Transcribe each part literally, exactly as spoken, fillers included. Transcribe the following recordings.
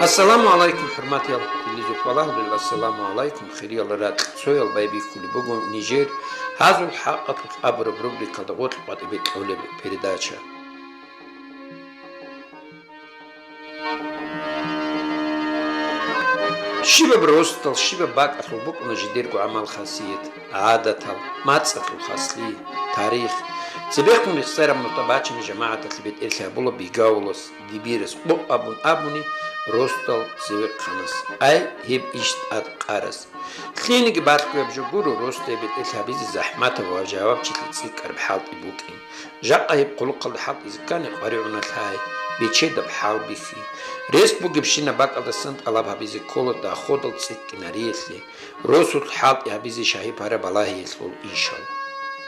Ассаламу гӀалайкум, хӀурматиял телевизор балагьулел, ассаламу гӀалайкум, хириял ракьцоял. Байбихьулеб буго нижер гьазул хӀакъалъулъ абураб рубрикалда гъоркь къватӀибе кьолеб передача. Щибаб росдал, щибаб бакӀалъул букӀуна жидерго гӀамал-хасият, гӀадатал, мацӀалъул хаслъи, тарих. Цебехун рехсараб нухда бачине жамагӀаталъе бетӀерлъи гьабула Бегавулас, Дибирас, къо абун абуни, росдал цевехъанас, ай, гьеб иш тӀад къарас. Лъиениги балъгояб жо гуро росдае бетӀерлъи гьабизе захӀматаб ва жавабчилъи цӀикӀкӀараб хӀалтӀи букӀин. Жакъа гьеб хъулухъалда хӀалтӀизе ккани, къваригӀуна лъай, бечедаб хӀал бихьи. Рес бугебщинаб бакӀалдасан тӀалаб гьабизе ккола доходал цӀикӀкӀинариялъе, росулъ хӀалтӀи гьабизе шагьи-пара балагьиялъул ишал.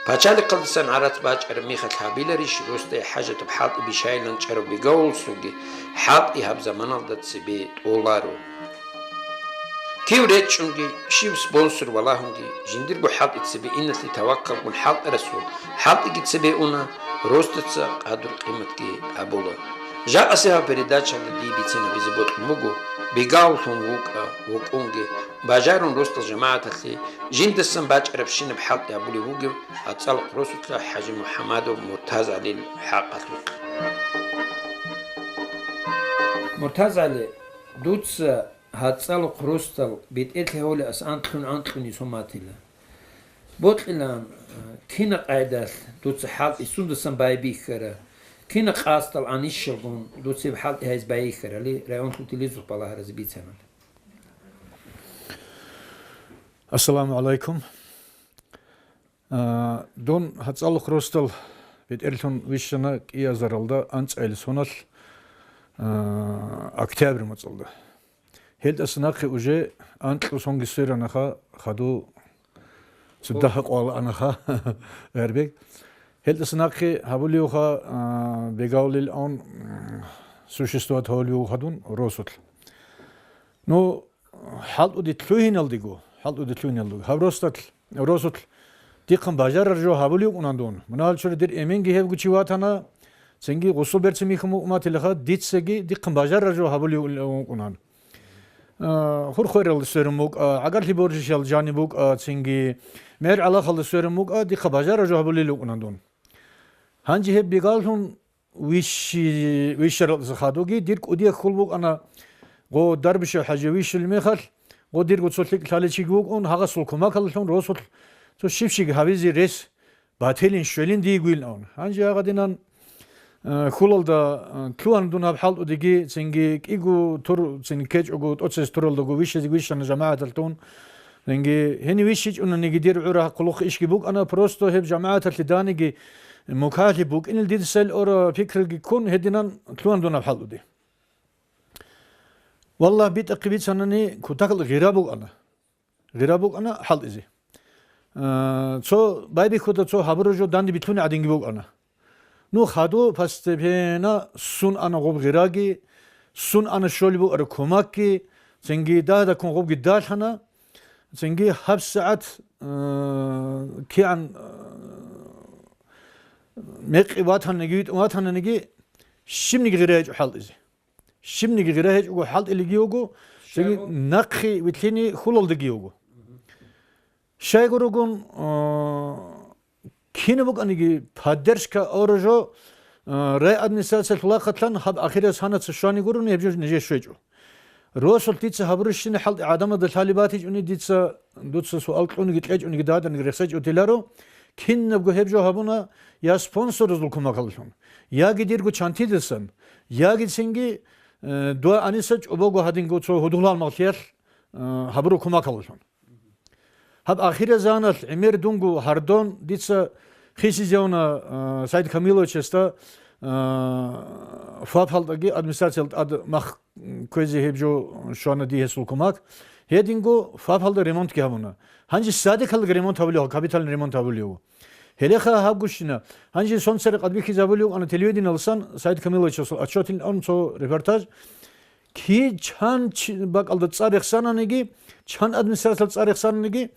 Пачалихъалдасан гӀарац бачӀараб мехалъ гьабиларищ росдае хӀажатаб хӀалтӀи бищайилан чӀарав Бегавуласулги хӀалтӀи гьаб заманалда цебе тӀоларо. Кив речӀчӀунги, щив спонсор валагьунги, жиндирго хӀалтӀи цебе иналъе таваккалгун хӀалтӀарасул хӀалтӀиги цебе уна, росдаца къадру-къиматги гьабула. Жакъасе гьаб передачалда дие бицен гьабизе бокьун буго, Бегавуллъун вукӀа, вукӀунги, бажарун росдал жамагӀаталъе, жиндасан бачӀарабщинаб хӀалтӀи гьабулев вугев ГьацӀалухъ росулъа ХӀажимухӀамадов МуртазгӀалил хӀакъалъулъ. МуртазгӀали, дуца ГьацӀалухъ росдал бетӀерлъи гьавулеас анкьун-анкьуни суматила. Бокьилаан, кина къайдалъ дуца хӀалтӀи сундасан байбихьара, кина къасдал гӀанищалгун дуца гьеб хӀалтӀи гьайз байихьарали, районлъул телевизор балагьаразе бицана. Ассаламу гӀалайкум. А, дун ГьацӀалухъ росдал бетӀерлъун вищана кӀиазаралда анцӀаил соналъ, а, октябрь моцӀалда. Гьелдаса нахъе уже анкьу сонги сверанаха, хаду цо дагьа къвала анаха, Гьарбек. Гьелдаса нахъе гьабулевха, а, Бегавулил ан, м, существовать гьавулев хадун росулъ. Ну, хӀалтӀуде лъугьиналдего, хӀалтӀуде лъугьиналдего, гьаб росдалъ, росулъ дихъан бажарар жо гьабулев вукӀунан дун. Мунагьал чура дир эменги гьевго чи ватана, цинги гъусул берцин михьун вукӀун ватилаха, дицаги дихъан бажарар жо гьабулев вукӀунан. А, хурхуэралда сверун вукӀа, гӀагарлъи боржишал жаниб букӀа, цинги мер гӀалахалда сверун вукӀа, дихъа бажарар жо гьабулел вукӀунан дун. Гьанже гьеб Бегавуллъун вищи-, вищаралдаса хадуги, дир кӀудияб хьул букӀана, гъо Дарбишев ХӀажи вищулеб мехалъ, гъо дирго цо лъикӀ лъалев чиги вукӀун, гьагъасул кумакаллъун росулъ цо щиб-щиб гьабизе рес батилин щвелин дие гуйилан. Гьанже гьагъадинан, э, хьулалда, э, лъугьан дун гьаб хӀалтӀудеги, цинги кӀиго тур, цинги кечӀого, тӀоцес туралдаго вищизе вищана жамагӀаталъун. Цинги гьенив вищичӀунаниги дир гӀура хъулухъ ишги букӀана, просто гьеб жамагӀаталъе даниги мукаллиф букӀинил дида сел ора пикрилги ккун гьединан лъугьан дун гьаб хӀалтӀуде. Валлагь, битӀахъе бицанани, кутакал гъира букӀана. Гъира букӀана хӀалтӀизе. А, цо байбихьуда цо гьабураб жо данде билълъуни гӀадинги букӀана. Ну, хаду постепенно сун ана гъуб гъираги, сун ана щолеб бугӀараб кумакги, цинги дагьдаккун гъубги далъана, цинги гьабсагӀат, а, кигӀан, а, мекъи ватанаги, витӀун ватананиги, щибниги гъира гьечӀо хӀалтӀизе. Щибниги гъира гьечӀого хӀалтӀилиги його, цинги нахъе вилълъине хьулалдеги його. Щайгурагун, а, кина букӀаниги поддержка ора жо, а, райадминистрациялъул лахъалъан гьаб ахирас гьанаца щвани гурони гьеб жо нижее щвечӀо. Росулъ дица гьабурищина хӀалтӀи гӀадамазда лъалеб батичӀони дица, дуца суал кьуниги кьечӀониги дагьаданиги рехсечӀо тиларо, кинабго гьеб жо гьабуна я спонсорзул кумакаллъун, яги дирго чантидасан, яги цинги, э, дуа аниса чӀобого гьадинго цо гьудулал магълъиялъ, э, гьабураб кумакаллъун. Гьаб ахирзаналъ гӀемер дунго гьардон дица хисизевна, а, Саид Камиловичасда, а, ФАПалдаги администрациялда тӀад мах кквезе гьеб жо щвана дие гьесул кумак. Гьединго ФАПалда ремонтги гьабуна. Гьанже садикалдаги ремонт гьабулев, капитальный ремонт гьабулев. Гьелеха гьабгощина. Гьанже сонцара къадбихьизе гьабулев ана телевидениялсан Саид Камиловичасул отчетил ан цо репортаж. Кин чан чи-, бакӀалда цӀар рехсананиги, чан администрациялда цӀар рехсананиги,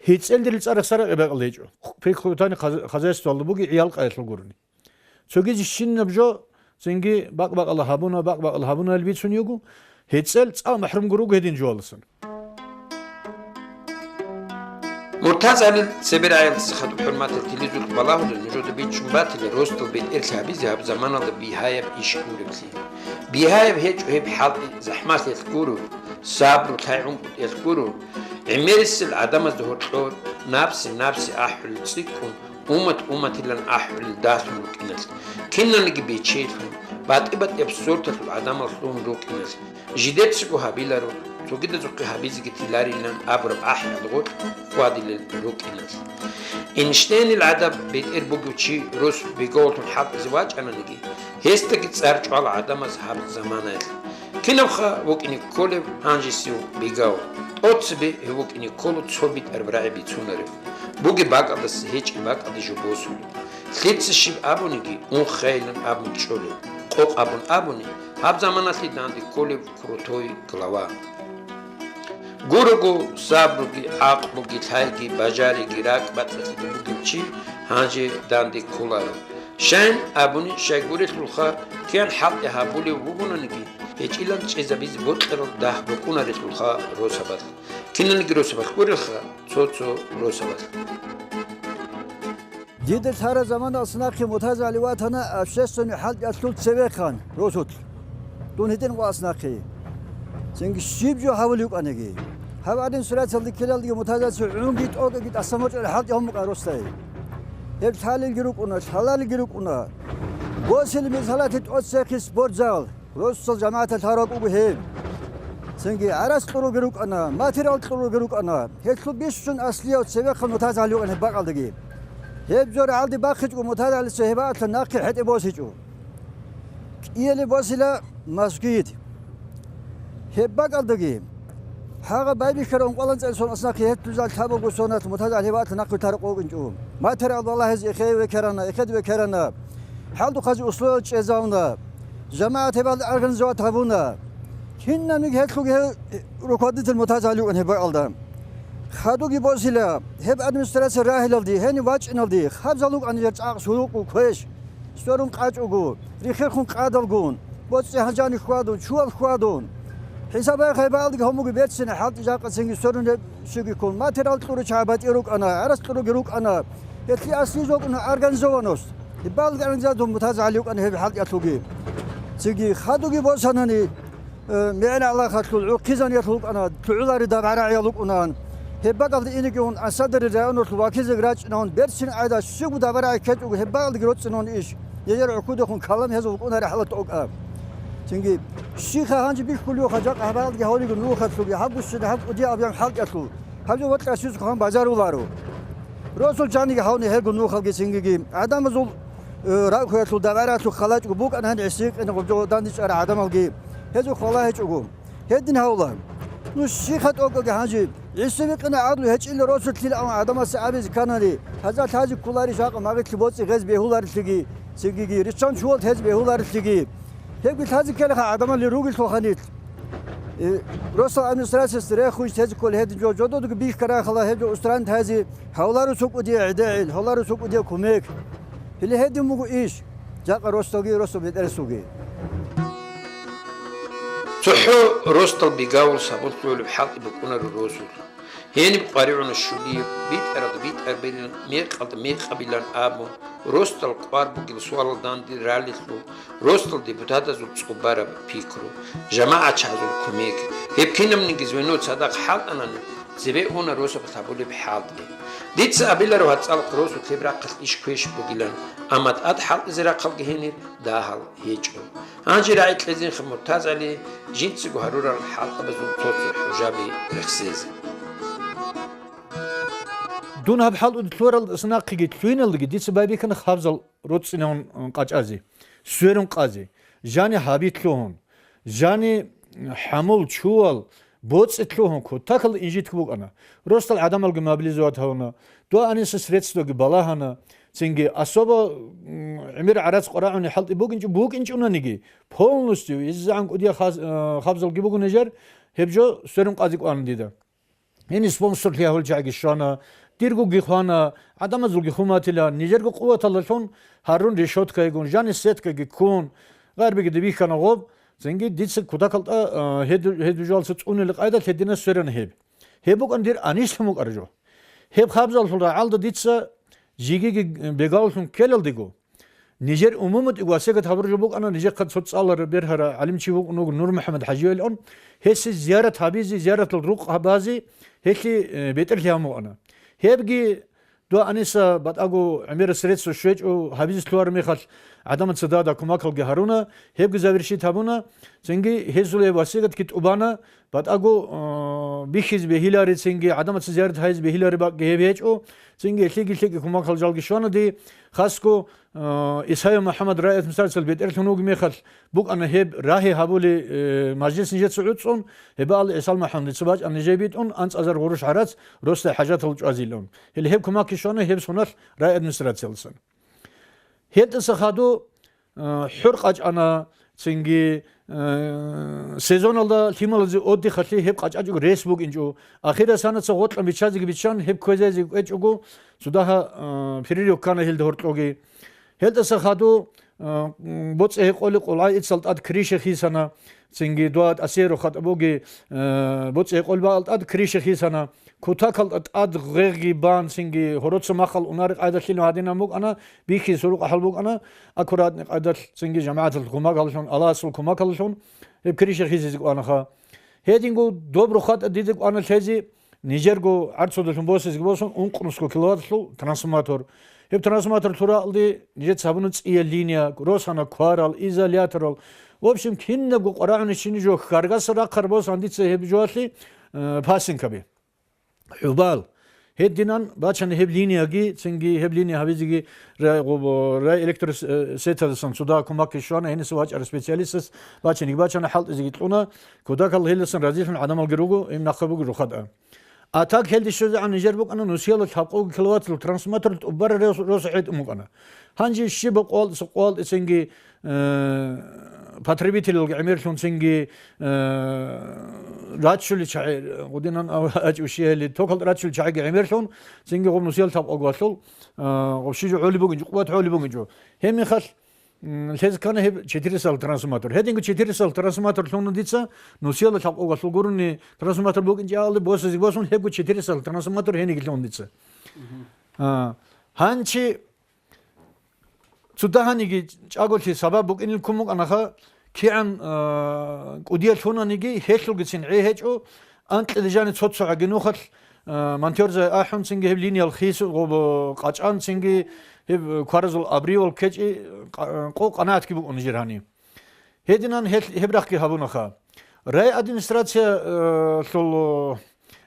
гьецӀелдерил цӀар рехсарал бакӀалда гьечӀо. Прихутани хаз-, хозяйствоялда буги гӀиял къаялъул гурони. Цогизе щинаб жо цинги бакъ-бакъала гьабуна, бакъ-бакъала гьабуна ил бицун його. ГьецӀел цӀа махӀрумго руго гьедин жоялдасан. МуртазгӀалил цебе рагӀиялдаса хадуб, хӀурматал телевизоралъ балагьулел, нужеда бичӀчӀун батила росдал бетӀерлъи гьабизе гьаб заманалда бигьаяб иш гуреблъи. Бигьаяб гьечӀо гьеб хӀалтӀи, захӀмалъиялъ гуро, сабру, лъай-гӀункӀутӀиялъ гуро, гӀемерисел гӀадамазда гьоркьор, напси-напси ахӀулел цӀикӀкӀун, умат-уматилан ахӀулел далъун рукӀиналъ, киналниги бечелъун, батӀи-батӀияб сорталъул гӀадамал лъугьун рукӀиналъ, жидецаго гьабиларо, цогидазухъе гьабизеги теларилан абураб ахӀиялда гъоркь хьвадилел рукӀиналъ. Эйнштейнил гӀадаб бетӀер бугев чи рос бегавуллъун хӀалтӀизе вачӀананиги, гьесдаги цӀар чӀвала гӀадамаз гьаб заманаялъ. Кинабха вукӀине кколев гьанжесев бегав? ТӀоцебе гьев вукӀине ккола цо битӀараб рагӀи бицунарев, бугеб бакӀалдаса гьечӀеб бакӀалде жо босулев. Лъица щиб абуниги, унхъайилан абун чӀолев, къокъ абун абуни, гьаб заманалъе данде кколев крутой глава. Гурого, сабруги, гӀакълуги, лъайги, бажариги, ракӀбацӀцӀалъиги бугев чи гьанже данде кколаро. Щайин абуни, щайгурелъулха, киян хӀалтӀи гьабулев вугонаниги, гьечӀилан чӀезабизе бокьарал дагь букӀунарелъулха росабалъ. Киналниги росабалъ гурелха цо-цо росабалъ. Дида лъараб заманалъ нахъе МуртазгӀали ватана общественный хӀалтӀиялъул цевехъан росулъ. Дун гьитӀин къвалъ нахъе. Цинги щиб жо гьавулев вукӀаниги. Гьаб гӀадин сураталде ккелалдеги МуртазгӀалица гӀунги тӀокӀаги тӀасан бачӀарал хӀалтӀи гьабун букӀана росдае. Гьеб лъалелги рукӀуна, лъалалелги рукӀуна. Босила мисалалъе тӀоцехъе спортзал. Росдал жамагӀаталъ гьарав вукӀуго гьеб. Цинги гӀарац кьуруги рукӀана, материал кьуруги рукӀана. Гьелъул бищун аслияв цевехъан МуртазгӀали вукӀана гьеб бакӀалдаги. Гьеб жо рагӀалде бахъичӀого МуртазгӀалица гьеб бакӀалъа нахъе хӀетӀе босичӀо. КӀияле босила масгид. Гьеб бакӀалдаги. Гьагъа байбихьарав ункъоялда цӀерсон аснахъе гьелъул жал лъабабго соналъ МуртазгӀали гьеб бакӀалъа нахъе таркъ вукӀинчӀо. Материал балагьизе эхе векерана, эхеде векерана. ХӀалдухъазе условия чӀезавуна. ЖамагӀат гьебалда организовать гьабуна. Кинабниги гьелъулги гьев руководитель МуртазгӀали вукӀана гьеб бакӀалда. Хадуги босила, гьеб администрация рагьилалде, гьенив вачӀиналде, хабзал вукӀана гьел чӀакъ сурукъу квеш, сверун къачӀого, рихирхун къадалгун, боцӀи гьанжани хьвадун, чуял хьвадун. ХӀисаб гьаб гьебалдаги гьамуги берцина хӀалтӀи жакъа цинги сверун гьеб щуги ккун. Материал кьуричагӀа батӀи рукӀана, гӀарац кьуруги рукӀана. Гьелъи аслизе вукӀана организованность. Гьебалги организатор МуртазгӀали вукӀана гьеб хӀалтӀиялъулги. Цинги хадуги босанани, э, мегӀен алахалъул гӀурхъизаниялъул вукӀана, лъугӀулари дабгӀарагӀиял вукӀунаан. Гьеб бакӀалда инеги ун Асадарил районалъул вакилзеги рачӀинавун, берцин гӀайда щибго дабгӀарагӀи ккечӀого гьеб бакӀалдаги роцӀцӀинавун иш. Нижер гӀухьудехун калам гьезул вукӀунари хӀалат тӀокӀаб. Цинги щиха гьанже бихьулев хъажахъ гьабалги гьавриго нухалъуги гьабгощина гьаб кӀудияб аб-, ям хӀалтӀиялъул. Гьаб жо вокьа щуз хъван бажаруларо. Росул жаниги гьавни гьелгун нухалги цингиги. ГӀадамазул, э, рагӀ-хьвелъул дагӀаралъул халачӀго букӀана гьанже гӀисрикъина гъубжо дандичӀара гӀадамалги. Гьезул хвала гьечӀого. Гьедин гьавла. Ну, щиха тӀокӀаги гьанже. ГӀисрикъина гӀадлу гьечӀила росулъил аван гӀадамасе абизе кканани, гьазда лъазе кколари жакъа магъилъи боцӀи гъез бегьуларелъиги, цигиги, риччан чуялъ гьез бегьуларелъиги. Гьебги лъазе ккелаха гӀадамалли ругелъул ханилъ. Э, росал администрацияс рехуйч тезе ккола гьедин жо, жододги бихьарахала гьеб жо устранить гьазе, гьавлару цо кӀудия гӀедегӀил, гьавлару цо кӀудия кумек. Гьеле гьедин буго иш, жакъа росдалги росдал бетӀерасулги. ЦохӀо росдал бегавул сабун лъугӀулеб хӀалтӀи букӀунаро росулъ. Гьениб къваригӀуна щулияб, битӀаралда битӀарабилан, мекъалда мекъабилан абун, росдал кӀвар бугел суалал данде ралелъул, росдал депутатазул цӀубараб пикру, жамагӀатчагӀазул кумек, гьеб кинабниги звено цадахъ хӀалтӀанани, цебе уна росаб лъабулеб хӀалтӀи. Дица абиларо гьацӀалъ росулъ гьеб рахъалъ иш квеш бугилан, амма тӀад хӀалтӀизе рахъалги гьенир дагьал гьечӀо. Гьанже рагӀи кьезинха МуртазгӀали жинцаго гьарурал хӀалтӀабазул цо-цо хӀужаби рехсезе. Дун гьаб хӀалтӀуде лъугьаралдаса нахъеги лъугьиналдаги дица байбихьана хабзал роцӀцӀинавун къачӀазе, сверун къазе, жани гьаби лъугьун, жани хӀамул, чуял, боцӀи лъугьун, кутакалда инжитго букӀана. Росдал гӀадамалги мобилизовать гьавуна, дуа гьаниса средстваги балагьана, цинги особо, м, гӀемер гӀарац къварагӀуни хӀалтӀи бугинчӀо-, букӀинчӀунаниги, полностью, иззагӀан кӀудия хаз-, э, хабзалги буго нижер, гьеб жо сверун къазе кӀвана дида. Гьениб спонсорлъи гьавулчагӀги щвана, диргоги хвана, гӀадамазулги хъуматила, нижерго къуваталдалъун гьарун решёткайгун, жани сеткаги ккун, гъарбиги дибихьана гъоб, Цинги дица кутакалда, а, гьед-, гьедужалца цӀунел къайдалъ гьединас сверана гьеб. Гьеб букӀан дир анищлъун букӀараб жо. Гьеб хабзалъул рагӀалда дица жигиги бегаллъун ккелалдего, нижер умумутӀиг васигат гьабураб жо букӀана, нижехъа цо цӀалара бергьара гӀалимчи вукӀун вуго НурмухӀаммад ХӀажиевилан, гьесие зиярат гьабизе, зияратал рукъ гьабазе гьелъи, э, бетӀерлъи гьабун букӀана. Гьебги Дуа гьаниса батӀаго гӀемерас средства щвечӀо, гьабизе лъугьараб мехалъ гӀадамаца дада кумакалги гьаруна, гьебги завершить гьабуна, цинги гьезул гьеб васигатги тӀубана, батӀаго, а, бихьизе бегьилари, цинги гӀадамаца зиярат гьайзе бегьилари бакӀги гьеб гьечӀо, цинги лъиги-лъиги кумакал жалги щвана ди, хасго, а, Исаев МухӀаммад райадминистрациялъ бетӀерлъун вугеб мехалъ, букӀана гьеб рагьи гьабули, э, мажлис нижеца гӀуцӀун, гьебаал ГӀисал МухӀаммадица бачӀана нижее битӀун, анцӀазар гъурущ гӀарац росдай хӀажатал чӀвазилан. Гьеле гьеб кумакги щвана гьеб соналъ райадминистрациялдасан. ГьетӀаса хаду, э, хӀур къачӀана, цинги, э, сезоналда лъималазе отдыхалъе гьеб къачӀачӀого рес букӀинчӀо. Ахирас гьанаца гъоркьан биччазеги биччан, гьеб кквезазе кӀвечӀого, цо дагьа, э, перерыв ккана гьелда гьоркьоги. Гьелдаса хаду, а, м, боцӀи-гьекъоли къулгӀай ицал тӀад крыша хисана, цинги дуа тӀасиеро хатӀабуги, а, боцӀи-гьекъоли баал тӀад крыша хисана, кутакал тӀад гъегги бан, цинги гьороца махал унар къайдалъилан гьадинан букӀана, бихьи сурукъ ахӀал букӀана, аккуратный къайдалъ, цинги жамагӀаталъ кумакаллъун, Аллагьасул кумакаллъун гьеб крыша хисизе кӀванаха. Гьединго доб рухъатӀа дида кӀвана лъезе, нижерго гӀарцудалъун босизеги босун, ункънусго киловатталъул трансформатор. Гьеб трансформатор лъуралде нижеца гьабуна цӀия линия, росана кварал, изоляторал. В общем, кинабго къварагӀунищин жо, хьаргаса рахъар босан дица гьеб жоялъе, э, пасенкаби. ХӀубал. Гьединан бачана гьеб линияги, цинги гьеб линия гьабизеги ра-, гъуб-, рай электросетадасан цо дагьа кумакги щвана, гьениса вачӀарав специалистас бачаниги бачана, хӀалтӀизеги кьуна, кутакал гьелдасан разилъун гӀадамалги руго, гьеб нахъа буго рухъатӀа. А так гьелде щвезегӀан нижер букӀана нусиялда лъабкъого киловатталъул трансформатор тӀубараб рос-, росу хӀетӀун букӀана. Гьанже щибаб къвалтӀиса къвалтӀи цинги, э, потребителалги гӀемерлъун цинги, э, раччули чагӀи, гъудинан ав-, ачӀу щияли, токал раччули чагӀиги гӀемерлъун, цинги гъуб нусиялда лъабкъого валъул, э, гъуб щижу гӀоли бугинчӀо, къуват гӀоли бугинчӀо. Гьеб мехалъ, м, лъезе ккана гьеб четыреста трансформатор. Гьединго четыреста трансформатор лъуна дица, нусиялда лъабкъого валъул гурони трансформатор букӀинчӀебали босизе босун, гьебго четыреста трансформатор гьениги лъуна дица. А, гьанчи цо дагьаниги чӀаголъи сабаб букӀинил ккун букӀанаха, кигӀан, а, кӀудиялъунаниги гьелъулгицин гӀи гьечӀо, анкьида жани цо-цогӀаги нухалъ, а, монтёрзай ахӀунцинги гьеб линиял хису-, гъоб-, къачӀанцинги гьеб кваразул абривал ккечӀи къа-, къо къанагӀатги букӀун жир гьани. Гьединан гьел-, гьеб рахъги гьабунаха. Райадминистрация, э, лъул, э,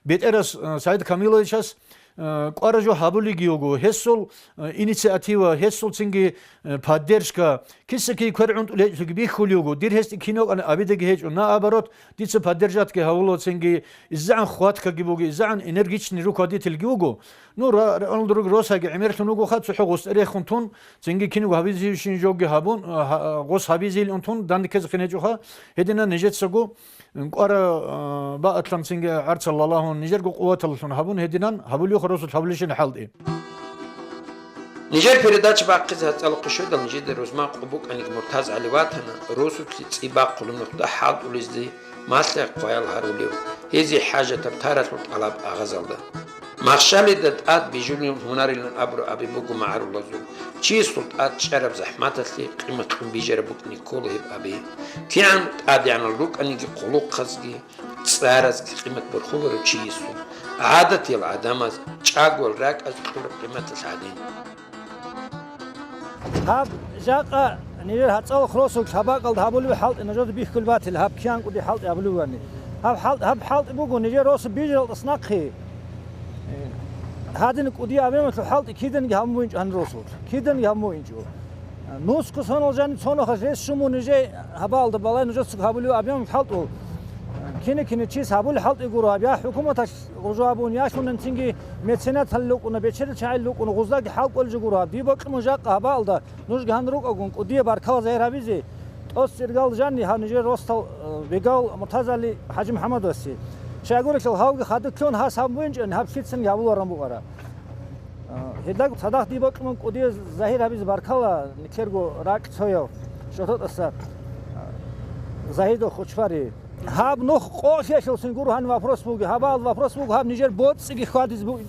бетӀерас, э, СагӀид Камиловичас, э, кӀвара жо гьабулиги його, гьесул, э, инициатива, гьесул цинги, э, поддержка, киса-киги квер гӀунтӀулеб гьечӀлъиги бихьулев вуго, дир гьесде кинавкӀана абидаги гьечӀо, наоборот, дица поддержатги гьавула цинги, иззагӀан хваткаги буго, иззагӀан энергичный руководительги вуго. Ну, ра-, ра-, росаги гӀемерлъун вугоха, цохӀо гъос рехун тун, цинги кинаб гьабизейищин жоги гьабун, а, гьа-, гъос гьабизейилан тун, дандеккезе хинечӀоха, гьединан нижецаго, м, кӀвара, а, баалъан цинги гӀарцал лалагьун, нижерго къуваталлъун гьабун, гьединан гьабулевха росулъ гьабулищин хӀалтӀи. Нижер передача бахъизе гьацӀалухъе щведал, нижеда рузман къо букӀаниги МуртазгӀали ватана, росулъе цӀи бахъулеб нухда хӀалтӀулезде малъа-хъваял гьарулев, гьезие хӀажатаб таралъул тӀалаб агъазалда. Махщалида тӀад бижулин гьунарилан абураб аби буго магӀарулазул. Чиясул тӀад чӀараб захӀматалъе къимат кьун бижараб букӀине ккола гьеб аби. КигӀан тӀадегӀанал рукӀаниги, хъулухъазги, цӀаразги къимат борхуларо чиясул, гӀадатиял гӀадамаз, чӀагоял ракӀаз кьураб къиматалъ гӀадин. Гьаб жакъа нижер гьацӀалахъ росулъ гьаб бакӀалда гьабулеб хӀалтӀи нужеда бихьулеб батила, гьаб кигӀан кӀуди хӀалтӀи гьабулеб бугони. Гьаб хӀал-, гьаб хӀалтӀи буго нижер росу бижаралдаса нахъе. Гьадин кӀуди объемалъул хӀалтӀи киданиги гьабун бугинчӀо гьанир росулъ. Киданиги гьабун бугинчӀо. Нусго сонал жани цонаха жес щун мун нижее гьабаалда балай нужецаго гьабулев объемалъул хӀалтӀул. Кини-кини чияс гьабулеб хӀалтӀи гуро гьаб, я хӀукуматалъ гъужу гьабун, я лъунанцинги меценатал рукӀуна, бечедал чагӀил рукӀуна, гъуздаги хӀал кӀолжи гуро гьаб. Дие бокьун жакъа гьабаалда, нужги гьанир рукӀагун, кӀудияб баркала загьир гьабизе, тӀоцӀиргал жанни гьаб нижер росдал, э, бегал МуртазгӀали ХӀажимухӀаммадовасе. Щайгурелъул гьавги хадур лъун гьас гьабун бугинчӀани, гьаб лъицанги гьабуларан букӀара. Э, гьелдаго цадахъ дие бокьун кӀудияб загьир гьабизе баркала, никерго ракӀ цояв, ШорхотӀаса. Загьидов Хучбари. Гьаб нух къолъиялъулцин гуро гьаниб вопрос буги. Гьабал вопрос буго, гьаб нижер боцӀиги хьвадизе бу-,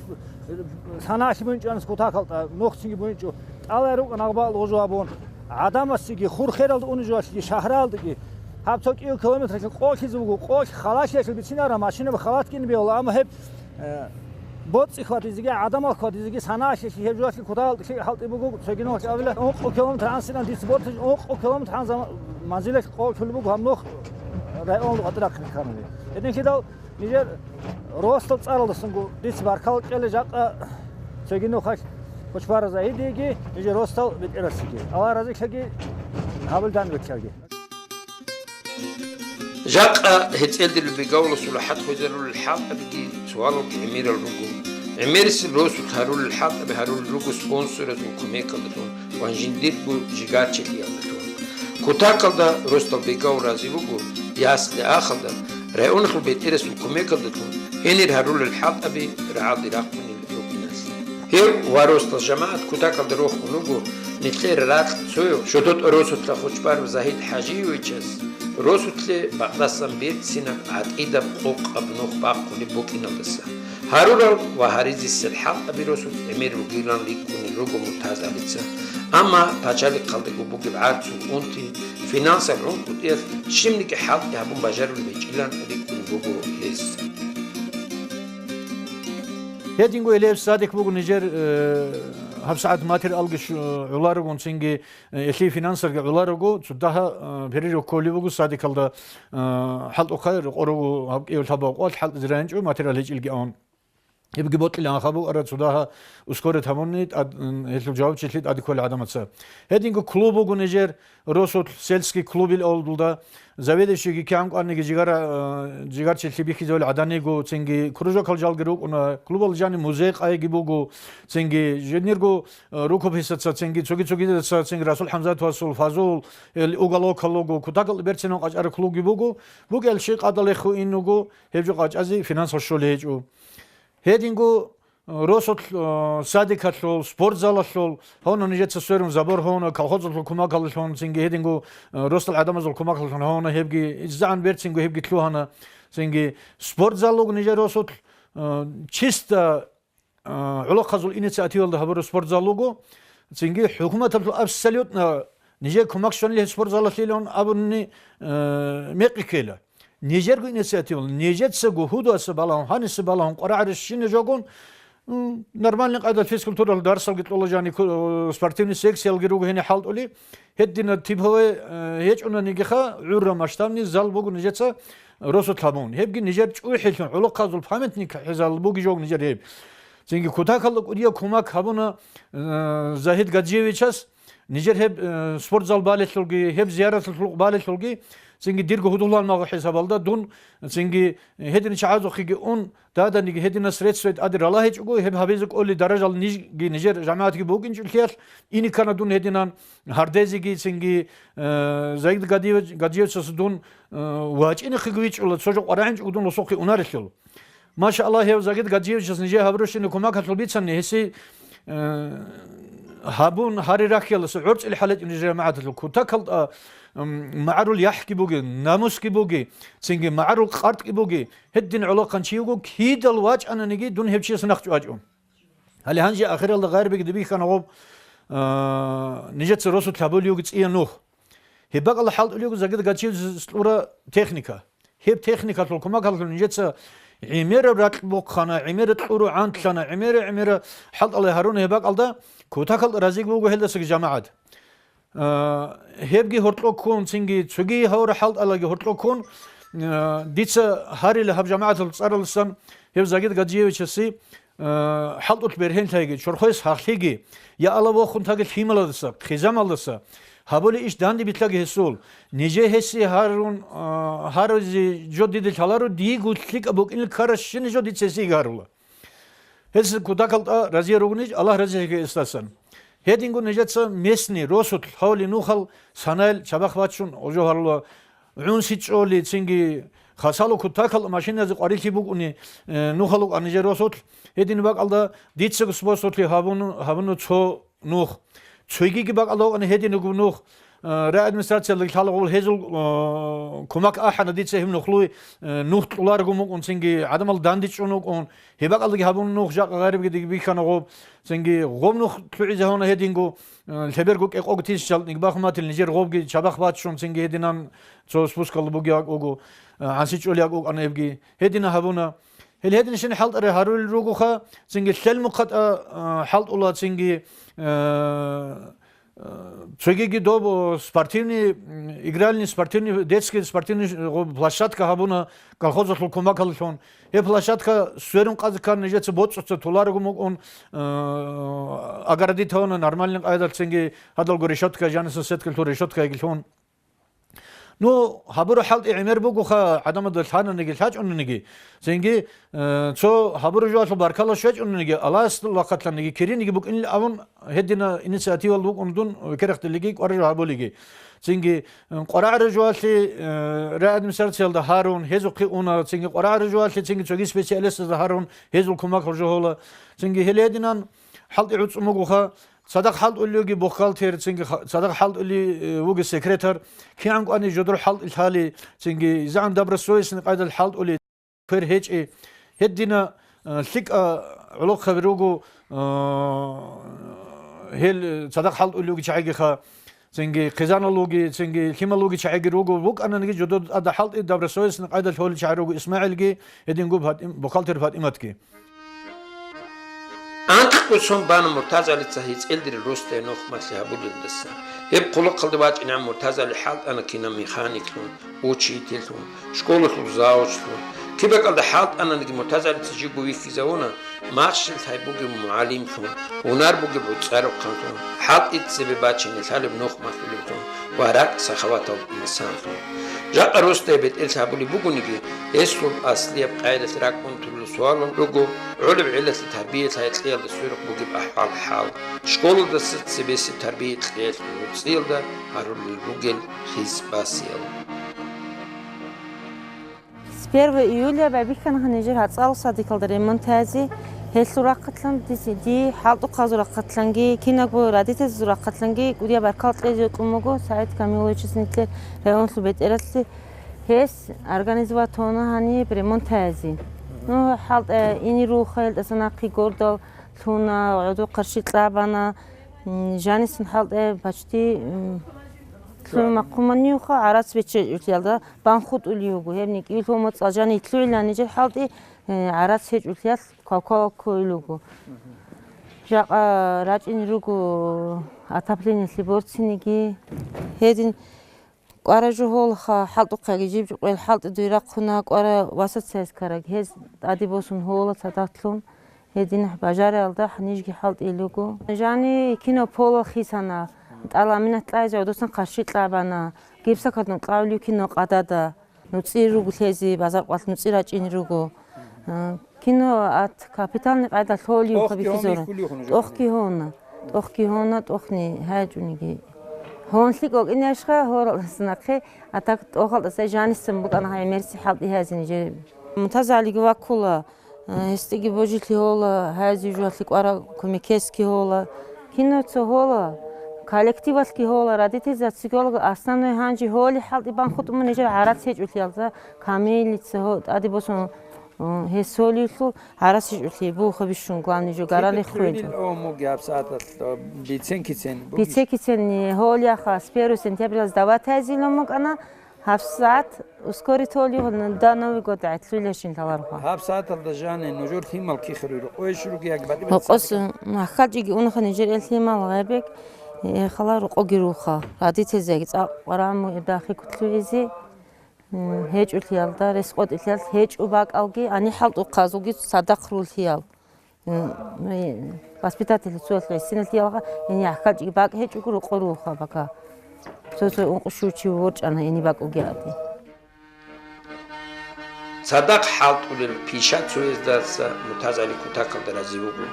саналъи бунчӀанас кутакалда, нухцинги бунчӀо. ТӀалай рукӀана гьабал гъужу гьабун. ГӀадамасиги, хур-хералда унижуялъги, шагьралдаги. Гьаб цо кӀиго километралъе къолъизе буго, къолъ халалъиялъул бицинара, машинаби халатгин бегьула, амма гьеб Э, боцӀи хьвадизеги, гӀадамал хьвадизеги, саналъи гьеб жоялъе кутакалда лъикӀ хӀалтӀи буго, цоги нухалъ абила, ункъо километр гӀансинан дица бортич, ункъо километр гӀан зама-, манзилалъ къолъулеб буго гьаб нух районал къватӀирахъе кканани. Гьединлъидал нижер росдал цӀаралдасунго дица баркал кьела жакъа цоги нухалъ Кучбара Загьидиеги, нижер росдал бетӀерасеги. Аллагь разилъаги, гьабулдан веккаги. Жакъа гьецӀелдирил бегавуласул рахӀат хвезарулел хӀалтӀабиги, цоалалги гӀемерал руго. ГӀемерисел росулъ гьарулел хӀалтӀаби гьарулел руго спонсоразул кумекалдалъун ва жиндирго жигарчилъиялдалъун. Кутакалда росдал бегавул рази буго, ясли-ахалда, районалъул бетӀерасул кумекалдалъун гьенир гьарулел хӀалтӀаби рагӀалде рахъунел рукӀиналъ. Гьев ва росдал жамагӀат кутакалда рохун руго, нилъер ракь цояв ШодотӀа росулъа Хучбаров Загьид ХӀажиевичас росулъе бакъдасан берцинаб гӀатӀидаб къокъаб нух бахъулеб букӀиналдаса. Гьарурал ва гьаризесел хӀалтӀаби росулъ гӀемер ругилан рикӀкӀунел руго МуртазгӀалица. Амма пачалихъалдаго бугеб гӀарцул унти, финансал гӀункӀутӀиялъ щибниги хӀалтӀи гьабун бажарулеб гьечӀилан рикӀкӀун буго гьес. Гьединго Элияб садик буго нижер, э, гьабсагӀат материалги шу-, гӀоларогун, цинги, э, элъи финансалги гӀоларого, цо дагьа, э, перерыв кколеб буго садикалда, э, хӀалтӀухъе рокъорого гьаб кӀияб лъабаб къоялъ хӀалтӀизе рагӀинчӀо материал гьечӀилги авун. Гьебги бокьилан хабу ара цо дагьа ускорить гьабуни тӀад, м, гьелъул жавабчилъи тӀаде кколел гӀадамаца. Гьединго клуб буго нижер, росулъ сельский клуб ил авлдулда. Заведующийги кигӀан кӀваниги жигара, э, жигарчилъи бихьизавал гӀаданиго, цинги кружокал жалги рукӀуна, клубал жани музей къайги буго, цинги жинирго, э, рукописаца, цинги цоги-цогидаса, цинги Расул ХӀамзатовасул, Фазул, эл уголокал руго, кутакал берцинал къачӀараб клубги буго, букӀел щий къадалеху ин руго, гьеб жо къачӀазе финансал щолей гьечӀо. Гьединго, э, росулъ, э, садикалъул, спортзалалъул, гьавна нижеца сверун забор гьавна, колхозалъул кумакаллъун, цинги гьединго, э, росдал гӀадамазул кумакаллъун гьавна, гьебги иззагӀан берцинго гьебги лъугьана. Цинги спортзал вуго нижер росулъ, э, чисто, э, гӀолохъазул инициативалда гьабураб спортзал вуго. Цинги хӀукуматалъул абсолютно нижер кумак щванилан спортзалалъилан абуни, э, мекъи ккела. Нижерго инициативал, нижецаго гьудуаса балагьун, гьаниса балагьун, къварагӀарищ щина жогун, м, нормальный къайдал физкультуралъ дарсалги кьола жани, ку-, спортивный секциялги руго гьене хӀалтӀули, гьедина типовой, э, гьечӀунанигиха, гӀурра масштабный зал буго нижеца росулъ гьабун. Гьебги нижер чӀухӀелъун, гӀолохъазул памятник хӀезал буги жог нижер гьеб. Цинги кутакалда кӀудияб кумак гьабуна, э, Загьид Гаджиевичас, нижер гьеб, э, спортзал балелъулги, гьеб зияраталъул балелъулги, цинги дирго гьудулал магъу хӀисабалда дун, цинги гьедин чагӀазухъеги ун, даданиги гьедина средства тӀаде ралагьичӀого, гьеб гьабизе кӀолей даражал нижги, нижер жамагӀатги букӀинчӀолъиялъ, иниккана дун гьединан гьардезеги, цинги, э, Загьид Гадиев-, Гаджиевичас дун, э, вачӀинехъеги вичӀула, цо жо къварагӀинчӀого дун лосухъе унарелъул. Машаллагь, гьев Загид Гаджиевичас нижее гьабурабщинаб кумакалъул бицани, гьесие, э, гьабун, гьари рахьиялдаса гӀорцӀили хӀалачӀо нижер жамагӀаталъул кутакалда, м, магӀарул яхӀги буги, намусги буги, цинги магӀарул къартӀги буги, гьедин гӀолохъанчи вуго, кидал вачӀананиги дун гьев чияс нахъчӀвачӀо. Гьале гьанже ахиралда гъайрабиги дибихьана гъоб, э, нижеца росулъ гьабулев вуго цӀия нух. Гьеб бакӀалда хӀалтӀулев вуго Загид Гаджиевичас кьура техника. Гьеб техникалъул кумакалъун нижеца гӀемераб ракь бухъана, гӀемераб кьуру гӀантлъана, гӀемера-гӀемера хӀалтӀалай гьаруна гьеб бакӀалда, кутакал разиги буго гьелдасаги жамагӀат. А, гьебги гьоркьо ккун, цинги цоги гьавра хӀалтӀалаги гьоркьо ккун, а, дица гьарила гьаб жамагӀаталъул цӀаралдасан гьев Загид Гаджиевичасе, а, хӀалтӀулъ бергьенлъайги, чорхойс гьахлъиги, я Аллагь вохун таги лъималаздаса, хъизамалдаса, гьабули иш данде битӀаги гьесул, ниже гьесие гьарун, а, гьаризе жо диде лъаларо, диего лъикӀаб букӀине ккаращине жо дица гьесие гьарула. Гьес кутакалда разия ругонищ, Аллагь разилъаги гьесдасан. Гьединго нижеца местный, росулъ, гьавли нухал санайл чабахъ бачун гъужу гьарула, гӀунси чӀоли, цинги хасало кутакал машиназе къварилъи букӀуни, э, нухал вукӀана нижер росулъ. Гьедин бакӀалда дицаго способлъи гьабуну, гьабуну цо нух. Цогиги бакӀалда вукӀана гьедин вугев нух. Э, райадминистрациялда лъалагъул гьезул, э, кумак ахӀана дица гьеб нухлуй, э, нух кьуларгун вукӀун, цинги гӀадамал дандечӀун вукӀун, гьеб бакӀалдаги гьабун нух жакъа гъайрабги диги бихьана гъоб, цинги гъоб нух лъугӀизе гьавна гьединго, э, лъеберго кӀекъого тисячал нигбахун батил нижер гъобги чабахъ баччун, цинги гьединан цо спускал бугиякӀ буго, э, гӀанси чӀолиякӀ букӀана гьебги. Гьедина гьабуна. Гьел гьединщин хӀалтӀаре гьарулел ругоха, цинги лъел мухъатӀа, э, хӀалтӀула, цинги, э, Э, цогиги доб, э, спортивный, м, игральный, спортивный, детский спортивный, э, гъо-, площадка гьабуна колхозалъул кумакаллъун. Гьеб площадка сверун къазе ккан нижеца боцӀуца толарого мукӀун, э, огородить гьавуна нормальный къайдалъцинги гьадалго решетка, жаниса сеткалъул решетка йигилъун. Ну, гьабураб хӀалтӀи гӀемер бугоха, гӀадамазда лъананиги, лъачӀунаниги, цинги, э, цо гьабураб жоялъул баркала щвечӀунаниги, Аллагьасул рахъалъаниги, кириниги букӀинилан абун, гьедина инициативал букӀун дун, керахделиги, кӀваражо гьабулиги. Цинги, э, къварагӀара жоялъе, э, райадминистрациялда гьарун, гьезухъе уна, цинги къварагӀара жоялъе, цинги цоги специалистазда гьарун, гьезул кумак жо гьола. Цинги гьел гьединан хӀалтӀи гӀуцӀун бугоха, цадахъ хӀалтӀулев вуги бухгалтер, цинги ха-, цадахъ хӀалтӀулев, э, вуги секретарь, кигӀан кӀвани жодор хӀалтӀи лъали, цинги изегӀан добросовестный къайдал хӀалтӀули квер гьечӀи. Гьедина, э, лъикӀа гӀолохъаби руго, э, гьел цадахъ хӀалтӀулев вуги чагӀигиха, цинги хъизаналуги, цинги лъималуги чагӀиги руго, вукӀананиги жодор ада хӀалтӀи добросовестный къайдал гьолел чагӀи руго ИсмагӀилги, гьединго Фатим-, бухгалтер Фатиматги. Анкь босун бана Муртазалица гьецӀелдирал росдае нухмалъи гьабулелдаса. Гьеб хъулухъалда вачӀинегӀан Муртазали хӀалтӀана кинаб механиклъун, учительлъун, школалъул завучлъун. Кибакалда хӀалтӀананиги Муртазалица живго вихьизавуна, махщел лъай бугеб мугӀалимлъун, гьунар бугеб гӀуцӀарухъанлъун, хӀалтӀи цебе бачине лъалеб нухмалъулевлъун ва ракӀ-сахаватав инсанлъун. Жакъа росдае бетӀерлъи гьабулеб бугониги, гьесул аслияб къайдалъ ракӀ унтулел суалал руго, гӀолеб гӀелалъе тарбия лъай кьеялда сверухъ бугеб ахӀвал-хӀал, школалдаса цебесеб тарбия кьеялъул нуцӀиялда гьарулел ругел хис-басиял. С первого июля байбихьана нижер гьацӀал садикалда ремонт гьази. Гьелъул рахъалъан диси-, дие хӀалтӀухъазул рахъалъанги, кинабго родительзул рахъалъанги кӀудияб баркал кьезе кьун буго СагӀид Камиловичас нилъер районлъул бетӀералъе. Гьес организовать гьавуна гьаниб ремонт гьази. Ну, хӀалтӀа ине руха, гьелдаса нахъе гордал лъуна, гӀодор къарши кьабана, м, жанисан хӀалтӀа почти, м, лъугьун махъуманиуха, гӀарац беччачӀулъиялда бан хутӀулев вуго. Гьеб никӀив лъугьун-моцӀал жани лъугӀилан нижер хӀалтӀи, э, гӀарац гьечӀулъиялъ квалквал кколел вуго. Жакъа рачӀине руго отоплениялъе борциниги. Гьедин кӀвара жо гьолаха, хӀалтӀухъаги жиб къвел хӀалтӀи дуй рахъуна, кӀвара васацайз караг, гьез тӀаде босун гьола цадахълъун, гьедин бажариялда нижги хӀалтӀи луго. Жани кино пола хисана, тӀаламинат кьайзе гӀодосан къарши кьабана, гипсокартон кьавлю кино къадада, нуцӀи руго лъезе, базаркъвалъ нуцӀи рачӀине руго. А, кино ат капитальный къайда лъолев. ТӀохги гьона, хабихьизора. Хьулев хьуна жо. ТӀохги гьона. ТӀохги гьона, тӀохни гьачӀуниги. Гьонлъи кӀокӀинешха, гьоралдаса нахъе, а так тӀохалдаса жанисан букӀана гьай мерси хӀалтӀи гьазин же. Мутазалиги ваккула, а, гьесдеги божилъи гьола, гьази жугьалъи кӀвара кумекесги гьола. Кино цо гьола, коллективалъги гьола, родительзацаги гьола, основной гьанжи гьоли хӀалтӀи бан хутӀун нижер гӀарац гьечӀулъиялда, камилица гьо-, тӀаде босун. Гьес гьолиулъул гӀарац гьечӀолъи буха бищун, главный жо гарали хвел. О, муги гьабсагӀаталъ, о, бицен-кицен буги? Бицен-кицен, э, гьолиаха, с первого сентября сдавать гьайзилун букӀана, гьабсагӀат ускорить гьолиуха, до Новый год гӀетлъуйилащин лъаларха. ГьабсагӀаталда жани нужер лъимал кихируй, рукъойищ руги, як батӀи-батӀи Рукъос, садика? Махьалчиги унаха нижер эл лъимал гъебек, э, хала рукъоги руха. Родительзаги цӀакъ раму эбдахи кутлуизи. М, гьечӀолъиялда, рескъотӀилъиялъ гьечӀо бакӀалги, гьаниб хӀалтӀухъазулги цадахъ рулъиял. М, воспитатель цоялъ гӀисиналъиялга, гьениб гӀахьалчӀиги бакӀ гьечӀого рокъор руха бака. Цо-цо ункъо щучи ворчӀана гьениб бакӀуги гьади. Цадахъ хӀалтӀулел пиша цояздаса Мутазали кутакалда рази вуго.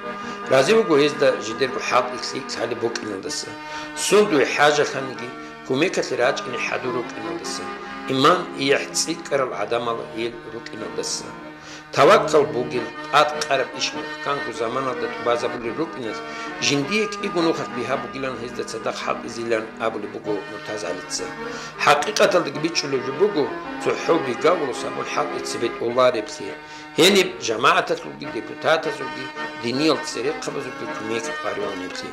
Рази вуго гьезда жидерго хӀалтӀи лъикӀ лъалеб букӀиналдаса. Сундуй хӀажалъаниги, кумекалъе рачӀине хӀадур рукӀиналдаса, иман-яхӀ цӀикӀкӀарал гӀадамал гьел рукӀиналдаса. Таваккал бугел тӀадкъараб иш мухӀканго заманалда тӀубазабулел рукӀиналъ, жиндие кӀиго нухалъ бигьа бугилан гьезда цадахъ хӀалтӀизилан абулеб буго МуртазгӀалица. ХӀакъикъаталдаги бичӀчӀулеб жо буго, цохӀо Бегавулас абун хӀалтӀи цебетӀолареблъи, гьениб жамагӀаталъулги депутатазулги диниял церехъабазулги кумек къваригӀунеблъи.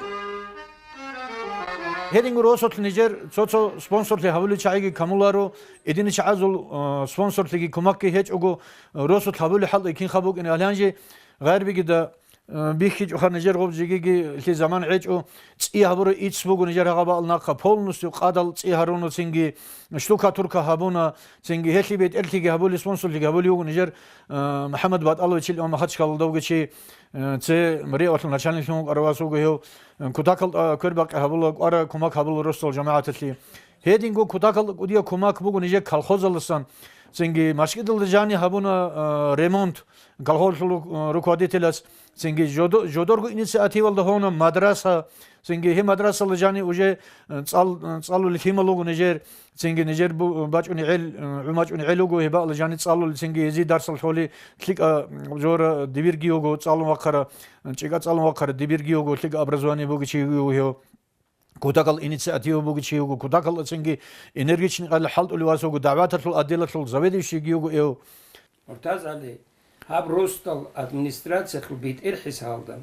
Гьединго росулъ нижер цо-цо спонсорлъи гьабулел чагӀиги камуларо, эдинчагӀазул, э, спонсорлъиги кумакги гьечӀого, росулъ гьабулел хӀалтӀи кинха букӀине. Гьале гьанже гъайрбигида, э, бихьичӀоха нижер гъоб жегиги лъи заман гӀечӀо, цӀи гьабуро ицц буго нижер гьагъабаал нахъа, полностью къадал цӀи гьаруна цинги, штукатурка гьабуна цинги, гьелъи бетӀерлъиги гьабули, спонсорлъиги гьабули вуго нижер, э, МухӀаммад БатӀаловичил имам Махачкалалда вугев чи, э, цо РИА-алъул начальниклъун вукӀарав вас вуго гьев. Кутакал, а, квербакъи гьабула, кӀвара кумак гьабула росдал жамагӀаталъе. Гьединго кутакал кӀудияб кумак буго нижер колхозалдасан. Цинги машкидалда жани гьабуна, а, ремонт колхозалъул ру-, руководителас. Цинги жодо-, жодорго инициативалда гьона мадраса. Цинги гьеб мадрасалда жани уже, а, цӀал-, а, цӀалулел лъимал вуго нижер. Цинги нижер бу-, бачӀунеб гӀел, а, гӀумачӀунеб гӀел вуго, гьеб бакӀалда жани цӀалулел, цинги гьезие дарсал лъолеб лъикӀаб жора дибирги вуго цӀалун вахъараб. ЧӀикӀа цӀалун вахъараб дибирги вуго, лъикӀаб образование бугев чи вуго гьев. Кутакал инициатива бугев чи вуго, кутакал цинги энергичный къайла хӀалтӀулев вас вуго, дагӀваталъул отделалъул заведующийги вуго гьев. МуртазгӀали, гьаб росдал администрациялъул бетӀер хӀисабалда,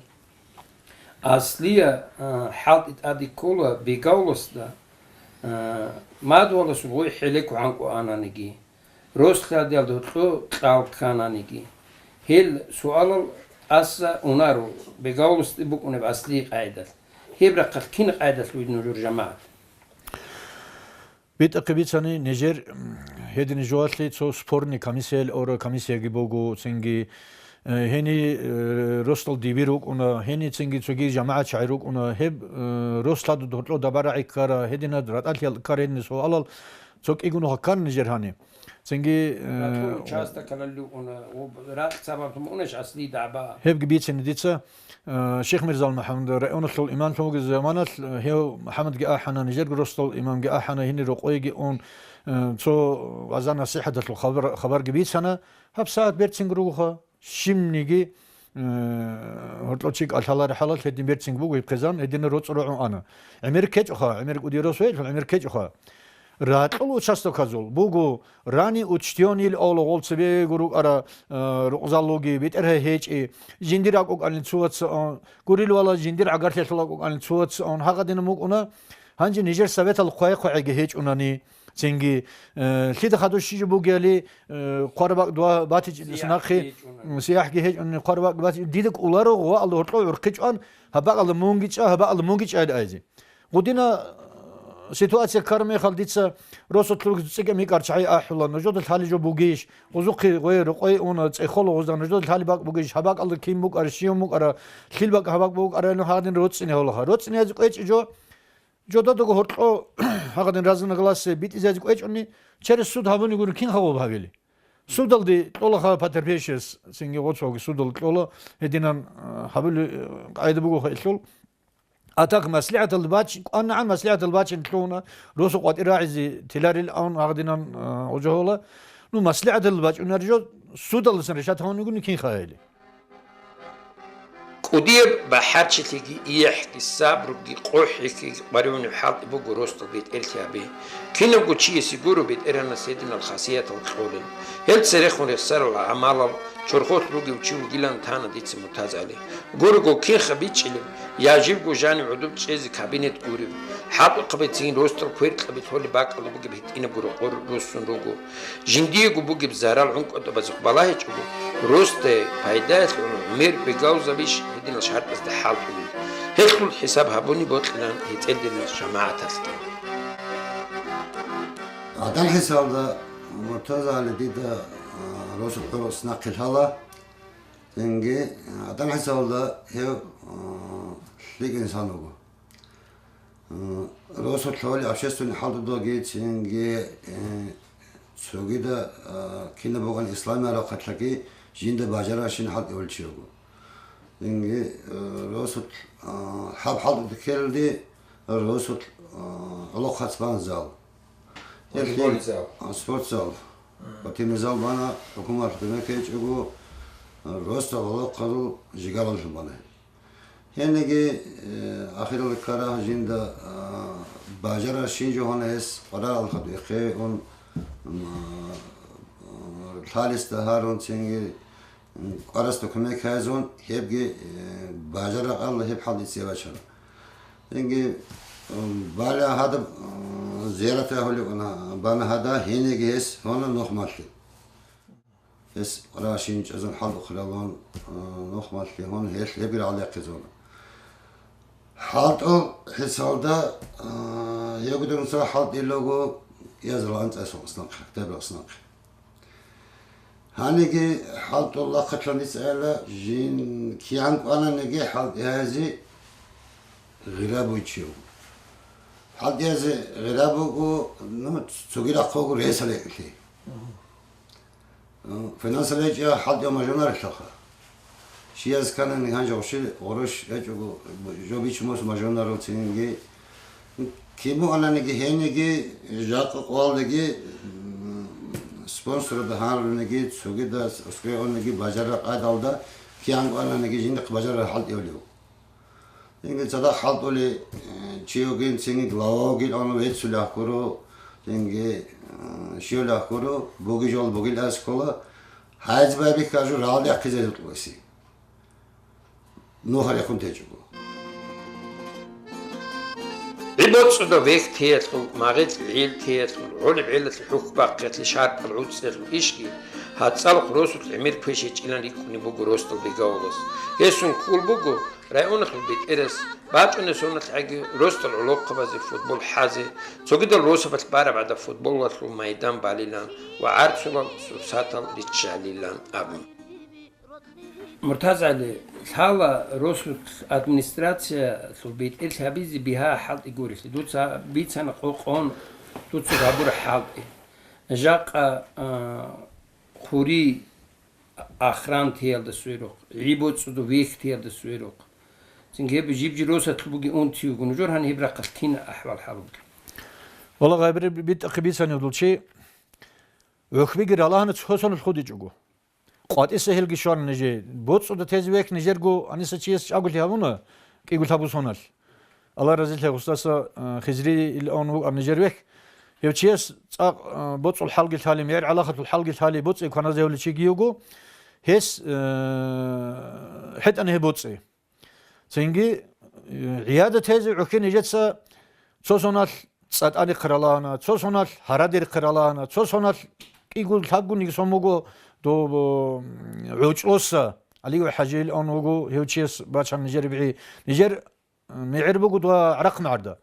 аслия, а, хӀалтӀи тӀаде ккола Бегавуласда, а, мадугьаласул гъой хӀелеко гьанкӀо ананиги. Рос-лъадиялда гьоркьо кьал ккананиги. Гьел суалал тӀаса унаро, Бегавуласде букӀунеб аслияб къагӀидалъ. Гьеб рахъалъ кин къагӀидалъ вугеб нужер жамагӀат? БитӀахъе бицани, нижер, м, гьедин жоялъе цо спорный комиссияял ора комиссияги буго, цинги, э, гьени, э, росдал дибир рукӀуна, гьени цинги цоги жамагӀат чагӀи рукӀуна, гьеб, э, рос-лъадуда гьоркьо дабарагӀи ккара, гьединаб ратӀалъи ккара гьединаб суалал цо кӀиго нуха ккана нижер гьани. Цинги, э, РатӀлу участокалалъул уна, ва ракь цабаблъун унаш асли дагӀба. Гьебги бицина дица, э, Шихмирзал МухӀаммад районалъул имамлъун вугеб заманалъ, э, гьев МухӀаммадги ахӀана, нижерго росдал имамги ахӀана, гьенир рокъойги ун, э, цо вагӀза-насихӀаталъул хабар, хабарги бицана. Гьаб сагӀат берцинги ругоха. Щибниги, э, гьоркьов чи кӀалъалареб хӀалалъ гьедин берцинги буго гьеб хъизан, гьединал роцӀцӀу рогӀун ана. ГӀемер ккечӀоха, гӀемер кӀудияв рос вегӀлъун гӀемер ккечӀоха. РатӀлул участокалъул буго, ранее учтённый абула гъол цебего рукӀарал, э, рукъзал руги, бетӀергьан гьечӀи, жиндир акӀукӀанил цо вацаун, гурил вала жиндир гӀагарлъиялъул акӀукӀанил цо вацаун, гьагъадинаб букӀуна, гьанже нижер советал хъвай-хъвагӀиги гьечӀунани. Цинги, э, лъида хадур щиб жо бугебали, э, хъвараб бакӀ дуа батичӀеб Сияхъ нахъе, гьечӀунани. М, сияхӀги гьечӀунани хъвараб бакӀ батичӀеб. Дида кӀоларо гъовалда гьоркьов гӀурхъи чӀван, гьаб бакӀалда мунги чӀа, гьаб бакӀалда мунги чӀа гьайзе. Гъудина, э, ситуация ккараб мехалъ дица росулъ цӀикӀкӀун йикӀар чагӀи ахӀула, нужеда лъалеб жо бугищ, гъозухъе гъой рокъой уна, цӀехола гъозда, нужеда лъалеб бакӀ бугищ, гьаб бакӀалда кин букӀарищ, щив букӀара, лъил бакӀ гьаб бакӀ букӀарайилан гьадин роцӀцӀине гьавулаха. РоцӀцӀине гьайзе кӀвечӀеб жо, Жододаго гьоркьо гьагъадин разногласие битӀизазе кӀвечӀони, через суд гьабуни гури кин хабаб гьабили? Судалде кьолаха потерпевшияс, цинги гъоцоги судалде кьола, гьединан, а, гьабули, а, къайда бугоха илъул. А так маслигӀаталда бач-, кӀванагӀан маслигӀаталда бачине лъугьуна, росу къватӀир рагӀизе теларил авун гьагъадинан, а, гъожагьола. Ну, маслигӀаталда бачӀунар жо судалдасан решат гьавуни гури кин хабаб гьабили? КӀудияб бахӀарчилъиги ихӀги сабруги къохӀихьиги къваригӀунеб хӀалтӀи буго росдал бетӀерлъи гьаби. Кинабго чиясе гуро БетӀергьанас гьединал хасиятал кьолел. Гьел церехун рехсарал гӀамалал чорхолъ ругев чи вугилан тана дица МуртазгӀали. Гурого кинха бичӀчӀилеб, я живго жанив гӀодоб чӀезе кабинет гурев, хӀалтӀухъабицин росдал кверкьаби лъолеб бакӀалда бугеб гьитӀинабго рокъор руссун руго. Жиндиего бугеб зарал гӀункӀудабазухъ балагьичӀого, росдае пайдаялъе гӀун гӀемер бегавзабищ гьединал шартӀазда хӀалтӀулел? Гьелъул хӀисаб гьабуни бокьилан гьетӀелдерил жамагӀаталъги. ГӀадан хӀисабалда МуртазгӀали дида, а, росу хӀурус нахъе лъала. Цинги, а, гӀадан хӀисабалда гьев, а, лъикӀ инсан вуго. Э, росулъ лъолеб общественный хӀалтӀудалги, цинги, э, цогидал, э, кинаб бугони исламияб рахъалъги жинда бажарарщинал хӀалтӀулев чи вуго. Цинги, э, росулъ, э, гьаб хӀалтӀуда ккелалде росулъ, э, гӀолохъац бана зал. Волейбол зал. А, спортзал. Спортивный зал бана, хӀукуматалъ кумек гьечӀого, Росдал гӀолохъабазул жигаралъул бана. Гьениги, э, ахирал ккарагьа жинда, а, бажарарщин жо гьана гьес къваригӀел хадуб эхе ун, м, а, лъалесда гьарун, цинги, м, кӀварасда кумек гьайзун, гьебги, э, бажарарал гьеб хӀал ице бачана. Цинги, м, балагь гьадаб, м, зиярат гьавулев ана, бана гьада, гьениги гьес гьона нухмалъе. Гьес рашин чӀезан хӀалтӀухъе ралан, а, нухмалъе гьун гьелъ гьебги рагӀалдехъизавуна. ХӀалтӀул хӀисалда, а, гьевгидунса хӀалтӀилаго язал анцӀасул аснахъе, октябрь аснахъе. Гьаниги хӀалтӀул лахъалъан дицӀайила жин киян кӀвананиги хӀалтӀиязе гъира буйчив. ХӀалтӀиязе гъира буго, ну, цоги рахъого ресалъе. Финансалъе гьечӀеб хӀалтӀияв мажунарелъулха. Чияс кканани гьанже гъущи гъурущ гьечӀого, жо бичун мус мажунарал цинги. Кибу ананиги гьениги, жакъа къвалдаги, м, спонсорда гьаруниги, цогидас аскӀове униги бажарарал къайдалда киян ананиги жиндихъ бажарарал хӀалтӀиявлев. Цинги цадахъ хӀалтӀулев, э, чи вугин, цинги глава вугин, ана веццулев гуро, цинги, э, щивлев гуро, буги жол бугил аскола, гьайз байбихьа жо рагӀалдехъизе рукьуласи. Нухарехун течӀого. ГӀибоцӀуда вехь теялъул, магъил гӀил теялъул, гӀолеб гӀелалъул хӀухь бахъиялъе шартӀал гӀуцӀиялъул ишги, гьацӀалухъ росулъ гӀемер квешичӀилан рикӀкӀунеб буго росдал бегавулас. Гьесун ккол буго, районалъул бетӀерас бачӀунеб соналъ гӀаги росдал гӀолохъабазе футбол хӀазе, цогидал росабалъ бараб гӀадаб футболалъул майдан балилан ва гӀарцулал сурсатал риччалилан абун. МуртазагӀали, лъала росулъ администрациялъул бетӀерлъи гьабизе бигьа хӀалтӀи гурелъи. Дуца бицана къокъон, дуца гьабура хӀалтӀи. Жакъа, а, хъури Ахрантиялда сверухъ, ГӀибоцӀуда вехьтиялда сверухъ. Цинги гьеб жиб-жи росатлъубуги унти вуго нужер гьаниб рахъалъ кин ахӀвал-хӀал бугеб. Вала гъайбари битӀахъе бицани гьудул чи, вехьбиги ралагьана цо соналъ худичӀого. КъватӀиса гьелги щвана нижее. БоцӀуда тезе вехь нижерго гьаниса чияс чӀаголъи гьабуна, кӀиго лъабго соналъ. Аллагь разилъе гъусдаса, а, Хизри ил ун вукӀар нижер вехь. Гьев чияс цӀакъ, а, боцӀул хӀалги лъали, мегӀер гӀалахалъул хӀалги лъали, боцӀи кваназе гьавличиги йиго, гьес, а, хӀетӀана гьеб боцӀи. Цинги, э, гӀияда тезе гӀухье нижеца цо соналъ цӀатӀарихъе ралана, цо соналъ гьарадерихъе ралана, цо соналъ кӀиго лъабгониги сон буго доб, м, гӀучӀлъоса, ГӀалиев ХӀажи ил ун вуго гьев чияс бачан нижер бигӀи. Нижер МегӀер буго дова гӀарахъ магӀарда.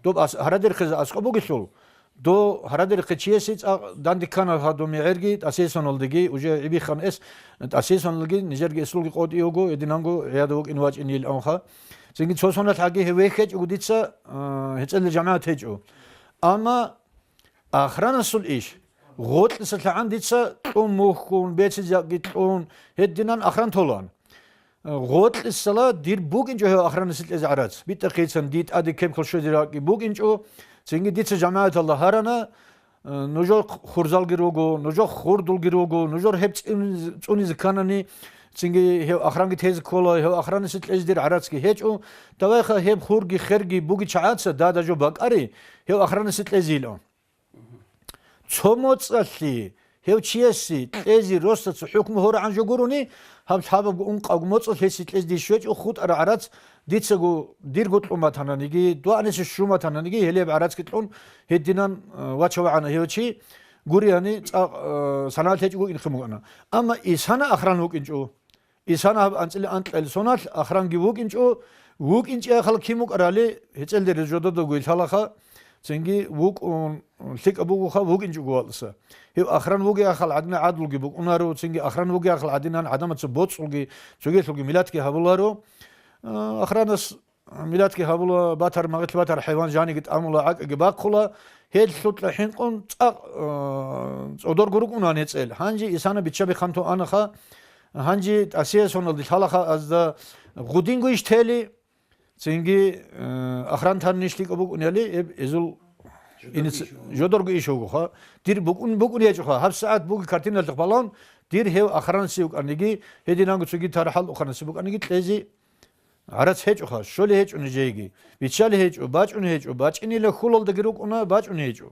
Доб ас-, гьарадерхъизе аскӀоб бугелъул, дов гьарадерхъи чиясе цӀакъ данде ккана гьадо мегӀерги, тӀасесоналдеги, уже гӀибихъан эс, тӀасесоналдеги, нижерги эсулги къотӀи його, гьединанго гӀияда вукӀин вачӀин ил авха. Цинги цо соналъ гьаги гьев вехь гьечӀого дица, а, гьецӀелда жамагӀат гьечӀо. Амма Ахранасул иш. Гъоркьиса лъагӀан дица кьун мухьун, бецизеги кьун, гьединан ахран толаан. Гъоркьисала дир букӀинчӀо гьев ахранасе кьезе гӀарац. БитӀахъейцан ди тӀаде кеб-ккол щвезе ракӀи букӀинчӀо, цинги дица жамагӀаталда гьарана, нужер хурзалги руго, нужер хурдулги руго, нужер гьеб цӀуниз-, цӀунизе кканани, цинги гьев ахранги тезе ккола, гьев ахранасе кьезе дир гӀарацги гьечӀо, давайха гьеб хурги херги буги чагӀаца дада жо бакӀари, гьев ахранасе кьезейилан. Цо моцӀалъе гьев чиясе кьезе росаца хӀукму гьорагӀан жо гурони, гьаб лъабабго ункъабго моцӀалъ гьесие кьезе дие щвечӀо хутӀараб гӀарац, дицаго дирго кьун батананиги, дугӀанисе щун батананиги, гьелеб гӀарацги кьун гьединан, э, вачавагӀана гьев чи, гуригьани цӀакъ, э, санагӀалъ гьечӀого инхъе букӀана. Амма исана ахран вукӀинчӀо. Исана гьаб анцӀила анкьал соналъ ахранги вукӀинчӀо, вукӀинчӀей хал кин вукӀарали, гьецӀелде рес жододагуй лъалаха, цинги вукӀун лъикӀаб бугоха, вукӀинчӀого валъса. Гьев ахран вугеяхал гӀадина гӀадлуги букӀунаро, цинги ахран вугеяхал гӀадинан гӀадамаца боцӀулги, цогелъулги милатги гьабуларо. А, ахранас милатги гьабула, батар, магъилъ батар, хӀайван жаниги тӀамула, гӀакӀаги бахъула. Гьелъулъа хӀинкъун цӀакъ, а, цӀодорго рукӀуна гьецӀел. Гьанже исана биччаби хъанто анаха, гьанже тӀасиясоналде лъалаха азда гъудинго иш тели, цинги, э, ахран тарниш лъикӀаб букӀунели, эб эзул Жодарго Иниц-, иш вуго. Жодарго иш вуго, ха. Дир букӀун, букӀун гьечӀо, ха. Гьаб сагӀат буго картиналъухъ балагьун, дир гьев охранниси вукӀаниги, гьединанго цоги тархӀал охранниси букӀаниги кьезе гӀарац гьечӀо, ха. Щолей гьечӀо нижееги. Биччалей гьечӀо, бачӀуней гьечӀо, бачӀинила хьулалдаги рукӀуна, бачӀуней гьечӀо.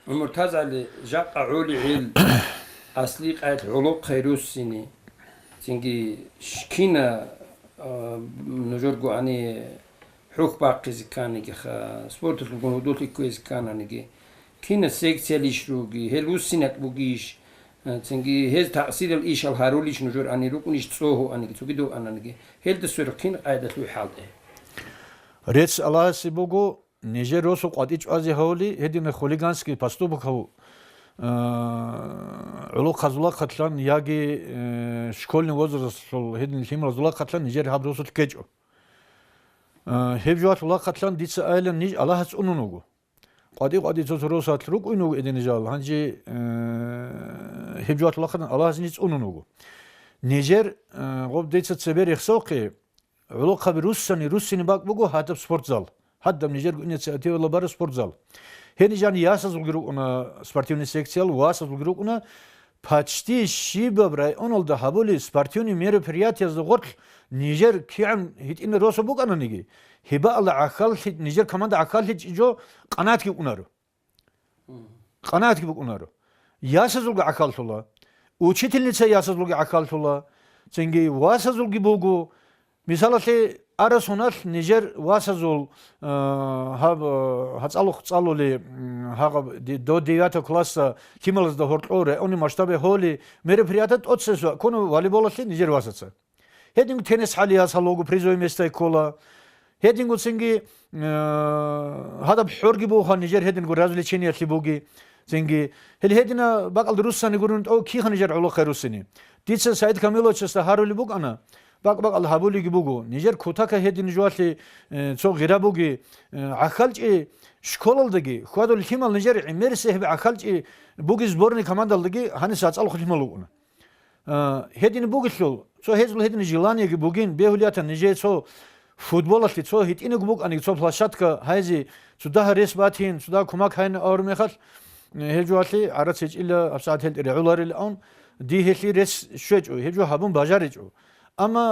ГӀумуртазали, жакъа гӀолигӀел асли къайд гӀолохъай руссини, цинги ш-, кина, а, нужерго гьани хӀухь бахъизе кканигиха, спорталъулгун гьудулъи кквезе ккананиги, кина секциялищ руги, гьел руссинат бугищ, а, цинги гьез такъсирал ишал гьарулищ нужер ани рукӀунищ цӀогьу аниги, цогидул ананиги, гьелда сверухъ кин къайдалъуй хӀалтӀе. Рецц Аллагьасе буго, нижер росу къватӀи чӀвазе гьавули, гьедина хулиганский поступокав, а, гӀолохъазулахъатлъан яги, э, школьный возрастлъул гьедин лъималазулахъатлъан нижер гьаб росулъ ккечӀо. А, гьеб жугьалъулахъатлъан дица айилан ниж Аллагьас цӀунун вуго. КъватӀи-къватӀи цо-цо росулъ рукӀуйн вуго эдинижал, гьанже, э, гьеб жугьалъулахъатлъан Аллагьас ниж цӀунун вуго. Нижер, э, гъоб дица цебе рехсавхъе, гӀолохъаби руссани, руссине бакӀ буго гьадаб спортзал. Гьадаб нижерго инициативала бараб спортзал. Гьениб жани ясазулги рукӀуна спортивный секциял, васазулги рукӀуна, почти щибаб районалда гьабули спортивный мероприятиязда гъорлъ нижер кигӀан гьитӀина росу букӀананиги, гьебаала гӀахьаллъи-, нижер команда гӀахьаллъичӀей жо къанагӀатги унаро. Къанагьатги букӀунаро. Ясазулги гӀахьаллъула, учительница ясазулги гӀахьаллъула, цинги васазулги буго. Мисалалъе, ара соналъ нижер васазул, а, гьаб, а, гьацӀалухъ цӀалули, м, гьагъаб ди-, до девятого класса лъималазда гьоркьор районный масштабе гьоли мероприятие тӀоцесва ккуна волейболалъе нижер васаца. Гьединго теннис хӀалияс гьалуго призовое место ккола. Гьединго цинги, э, гьадаб хӀорги бугоха нижер гьединго развлечениялъе буги. Цинги гьел гьедина бакӀалда руссани гурун тӀо кихъа нижер гӀолохъе руссини. Дица СагӀид Камиловичасда гьарули букӀана, бакӀ-бакӀал гьабулиги буго. Нижер кутака гьедин жуалъе, э, цо гъира буги, э, гӀахьалчӀи школалдаги, хьвадул лъимал нижер гӀемерисеб гьеб гӀахьалчӀи буги сборный командалдаги гьаниса гьацӀалухъ лъимал вукӀуна. А, гьедин бугелъул, цо гьезул гьедин желаниеги бугин, бегьулиятан нижее цо футболалъе цо гьитӀинаб букӀаниги цо площадка гьайзе, цо дагьа рес батин, цо дагьа кумак гьайин авар мехалъ, э, гьеб жугьалъе гӀарац гьечӀила, гьабсагӀат гьел тӀере гӀоларел аун, дие гьелъие рес щвечӀо, гьеб жо гьабун бажаричӀо. Амма,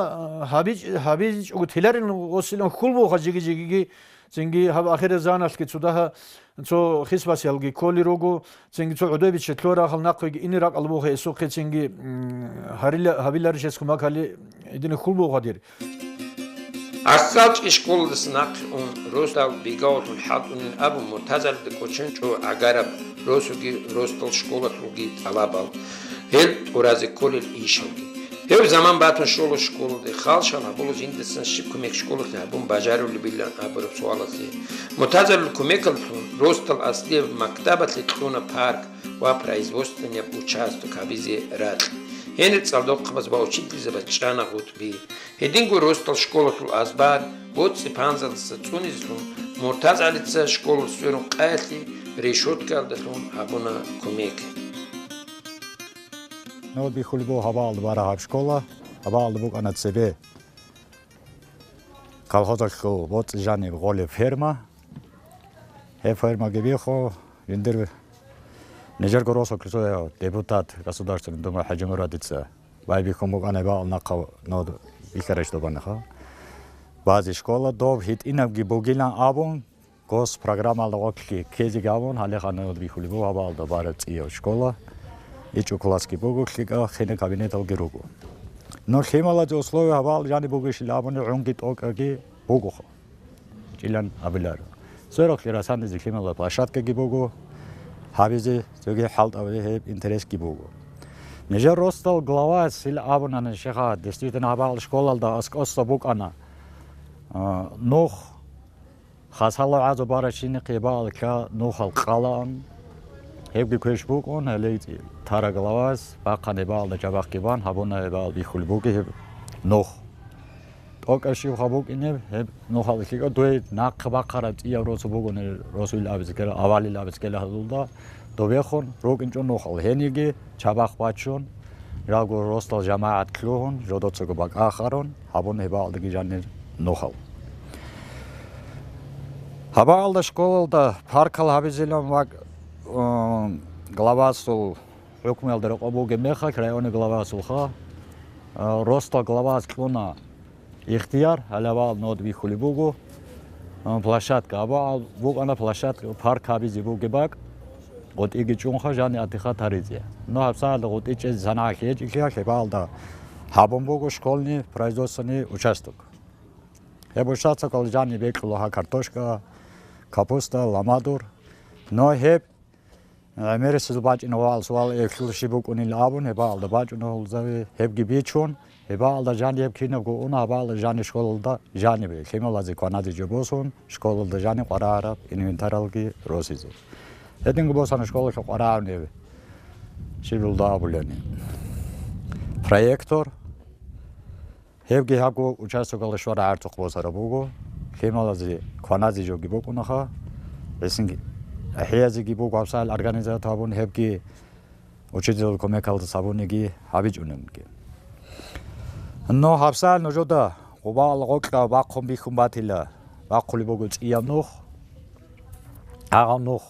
а, гьабич-, гьабичӀого теларин осилан хьул буха жиги-жигиги, цинги гьаб ахират заманалъги цо дагьа Цо хисбасиялги кколел руго, цинги цо гӀодобиче лъугьарахъал нахъеги ине ракӀал буго гьесухъе цинги, м, гьарила-, гьабиларищ гьес кумак гьали гьединаб хьул буго гьадир. ГӀахьалчӀи школадаса нахъе ун, росдал бегавуллъун хӀалтӀунин абун, Муртазалида кӀочон чӀо гӀагараб росуги, росдал школалъулги тӀалабал, гьел тӀуразе кколел ишалги. Гьев заман батун щола школалде, халшал гьабула жиндасан щиб кумек школалъе гьабун бажарулебилан абураб суалалъе. Муртазалил кумекаллъун росдал аслияб мактабалъе кьуна парк ва производственнияб участок гьабизе ракь. Гьенир цӀалдохъабаз ва учительзабаз чӀана гъутӀби. Гьединго росдал школалъул азбар, боцӀи-панзалдаса цӀунизелъун, МуртазгӀалица школалъ сверун къаялъе решёткаялдалъун гьабуна кумек. Нур бихьулеб буго гьабаалда бара гьаб школа, гьабаалда букӀана цебе колхозалъул боцӀи жаниб гъолеб ферма. Гьеб фермаги бихьун, жиндир нижерго росулъ цояв депутат Государственной Думы ХӀажимурадица байбихьун букӀана гьебаал нахъа нур бихьаращ добанаха. Базе школа доб гьитӀинабги бугилан абун, Госпрограммалда гъорлъе ккезеги абун, гьале хананал бихьулеб буго гьабаалда бараб цӀияв школа, ичӀго классги буго, лъикӀаб хина кабинеталги руго. Ну, лъималазе условия гьабаал жаниб бугищил абуни, гӀунги тӀокӀаги бугоха, чӀилан абиларо. Сверухълъи расанизе лъимала площадкаги буго, гьабизе цоги хӀалтӀаби гьеб интересги буго. Нижер росдал главаялъ абунани, щеха, действительно, гьабаал школалда аскӀоса букӀана, а, нух, Хасало гӀазаб барачинихъе баалкьа нухал къалаан. Гьебги квеш букӀун, гьеле тара главас бахъани баалда жабахъги бан, гьабуна гьеб баал бихьулеб буги гьеб нух. ТӀокӀаб щибха букӀинеб гьеб нухал лъикӀа дуе нахъе бахъараб цӀияв росу бугони, росуил абизе ккела, авалил абизе ккела гьазулда, добехун рукӀинчӀо нухал. Гьениги чабахъ бачун, жалго росдал жамагӀат лъугьун, жодоцаго бакӀа ахарун, гьабун гьебаалдаги жанир нухал. Гьабаалда школалда паркал гьабизилан вак-, м, главасул хӀукмуялда рекъон бугеб мехалъ, районный главасулха, а, росдал главас кьуна ихтияр, гьале гьабаал нод бихьулеб буго, а, площадка. Гьабаал букӀана площадка, парк гьабизе бугеб бакӀ, гъутӀиги чӀунха, жани атихат гьаризе. Ну, гьабсагӀатда гъутӀи чӀезе санагӀалъи гьечӀелъиялъ, гьебаалда гьабун буго школьный производственный участок. Гьеб участокалда жани бекьула гьа картошка, капуста, ламадур. Но гьеб гӀемерисез бачӀина ваал суал эклъул щиб букӀунил абун, гьебаалда бачӀуна гьулзави, гьебги бичун, гьебаалда жани гьеб кинабго уна, гьабаалда жани школалда жанибе, лъималазе кваназе жо босун, школалда жани къварагӀараб инвентаралги росизе. Гьединго босана школалъул къварагӀунев щибилда абулани. Проектор, гьебги гьабго участокалда щварагӀарцухъ босараб буго, лъималазе кваназе жоги букӀунаха, гьесинги ахӀиязеги буго гьабсагӀал организатор гьабун, гьебги учителал кумекалдаса гьабуниги гьабичӀунанги. Но гьабсагӀал нужеда гъубал гъокьа бахъун бихьун батила, бахъулеб буго цӀияб нух, гьагъаб нух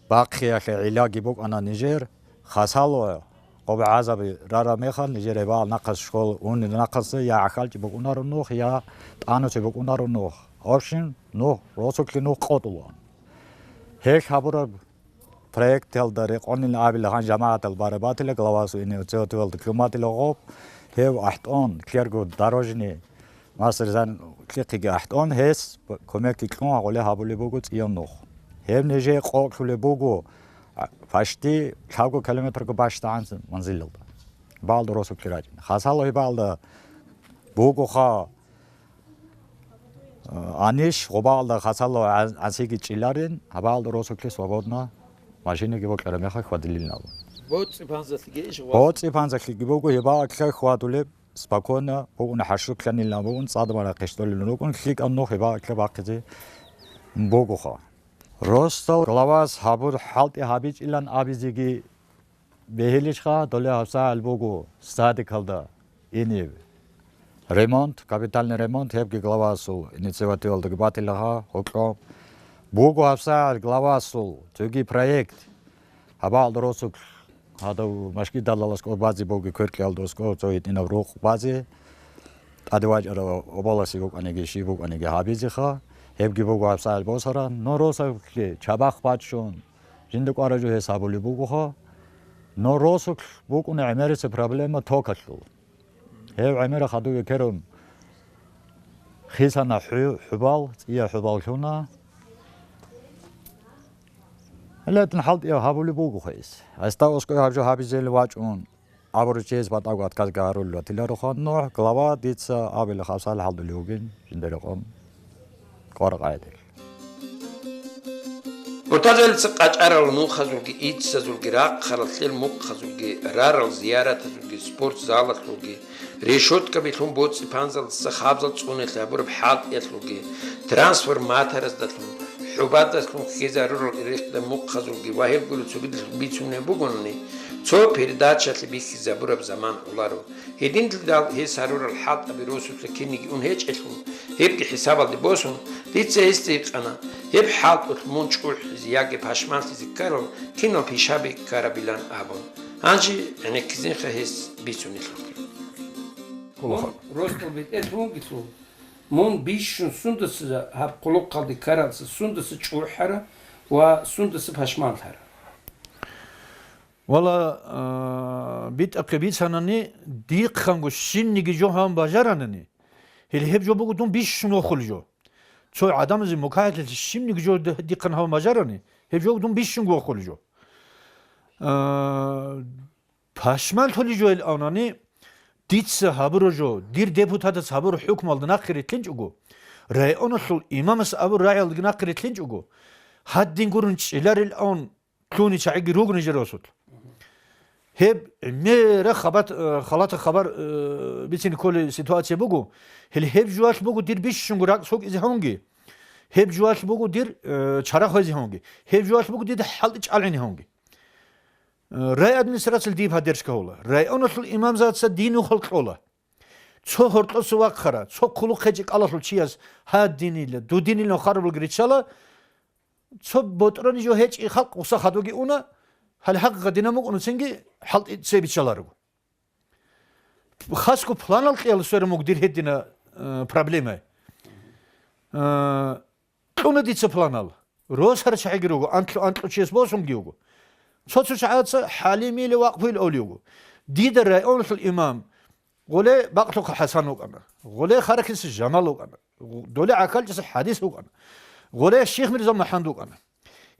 бахъиялъе гӀиллаги букӀана нижер, хасало, къо гӀазаби рараб мехалъ, нижер гьебал нахъас школа унел нахъаса я гӀахьалчи букӀунаро нух, я тӀанусе букӀунаро нух. В общем, нух росулъе нух къотӀулаан. Гьелъ гьабураб проекталда рекъонил абила гьан жамагӀатал барабатила, главасул инициативалда ккун батила гъоб, гьев ахӀтӀон, кьерго дорожный Масризан лъихъиги ахӀтӀон гьес кумекги кьун гьагъулеб гьабулеб буго цӀияб нух. Гьеб нижее къокълъулеб буго, а, пашти лъабго километрго бащдагӀан манзилалда. Балда росулъе рачӀина. Хасало гьебалда бугоха, а, анищ, гъубалда хасало гӀа-, гӀасиги чӀиларин, гьабалда росулъе свободно машинаги бокьараб мехалъ хьвадилин абун. БоцӀи-панзалъиги иш гъвас- БоцӀи-панзалъиги буго гьебалъа хьвадулеб. Спокойно букӀуна, хӀарщуклъанилан букӀун, цӀадамара хъищтолилан рукӀун, лъикӀаб нух гьеб бакӀалъа бахъизе бугоха. Росдал главас гьабур хӀалтӀи гьабичӀилан абизеги бегьилищха, доле гьабсагӀал буго садикалда иниб ремонт, капитальный ремонт, гьебги главасул инициативалдаги батилагьа, гьукьо. Буго гьабсагӀал главасул цоги проект, гьабал росулъ Гьадав машгидалда аскӀоб базе буго, кверкӀиялда аскӀоб цо гьитӀинаб рукъ базе, тӀаде вачӀарав обаласе букӀаниги, щиб букӀаниги гьабизеха, гьебги буго гьабсагӀат босаран, но росулъе чабахъ бачун, жинда кӀвараб жо гьес гьабулеб бугоха, но росулъ букӀуна гӀемерисеб проблема токалъул. Гьев гӀемера хадув векерун хисана хӀу-, хӀубал, цӀия хӀубал лъуна. Гьелетан хӀалтӀи гьабулеб буго гьес. Гьесда оскӀой гьаб жо гьабизел вачӀун, абуру чияс батӀаго отказги гьарулел ватилароха. НухӀ глава дица абила хасал хӀалдулев вугин жиндерекъон къваракъайдил. БутӀазелица къачӀарал нухазулги иццазулги рахъарал лъел мухъазулги рарал зияратазулги спортзалалъулги решёткаби лъун боцӀи-панзалдаса хабзал цӀунелъ гьабураб хӀалтӀиялъулги трансформатораздалъун, хӀубадалъун хьезарурал ирихъда мухъазулги ва гьебгури цогидалъун бицунеб бугони, цо передачалъе бихьизабураб заман гӀоларо. Гьединлъидал гьес гьарурал хӀалтӀаби росулъа киниги ун гьечӀелъул, гьебги хӀисабалде босун, дица гьесда гьикъана, гьеб хӀалтӀулъ мун чӀухӀизе яги пашманлъизе ккарал кинал пишаби ккарабилан абун. Гьанже гӀенеккизинха гьес бицунелъулги. Мун росдал бетӀерлъунгилъул, мун бищун сундаса гьаб хъулухъалде ккаралца сундаса чӀухӀара ва сундаса пашманлъара? Вала, а, битӀахъе бицанани, дихъанго щинниги жо гьабун бажаранани, гьел гьеб жо буго дун бищун вохулеб жо. Цо гӀадамазе мукагьалъулъ щинниги жо д-, дихъан гьабун бажарани, гьеб жо дун бищунго вохулеб жо. А, пашманлъулеб жо ил авнани, дица гьабураб жо, дир депутатас гьабураб хӀукмалда нахъе рилълъинчӀого, районалъул имамас абураб рагӀиялдаги нахъе рилълъинчӀого, гьадин гурун чӀиларил авун, лъугьунел чагӀиги руго нижер росулъ. Гьеб мера хабат-, э, халатаб хабар, э, бицине кколеб ситуация буго. Гьел гьеб жоялъ буго дир бищунго ракӀ сокӀизе гьавунги. Гьеб жоялъ буго дир, э, чара хвезе гьавунги. Гьеб жоялъ буго дида хӀалтӀи чӀалгӀине гьавунги. Э, райадминистрациялъ дие поддержка гьабула. Районалъул имамзаца дие нухал кьола. Цо гьоркьоса вахъара, цо хъулухъ гьечӀеб кӀалалъул чияс гьадинила, дудинила хварабулги риччала, цо ботӀрони жо гьечӀеб халкъ гъуса хадуги уна, гьале хӀакъикъат динаб букӀуна цинги хӀалтӀи цебе биччаларого. Хасго планал кьеял сверун буго дир гьедина, э, проблемай. Э, кьуна дица планал. РосарчагӀиги руго, анкьу-анкьучияс босунги вуго. Цо-цо чагӀаца ХӀалимил вакъфуйил авли вуго. Дида районалъул имам, гъоле Бакълъухъа ХӀасан вукӀана, гъоле Харахиса Жамал вукӀана, доле ГӀахьалчӀаса ХӀадис вукӀана, гъоле Щихмирза МухӀаммад вукӀана.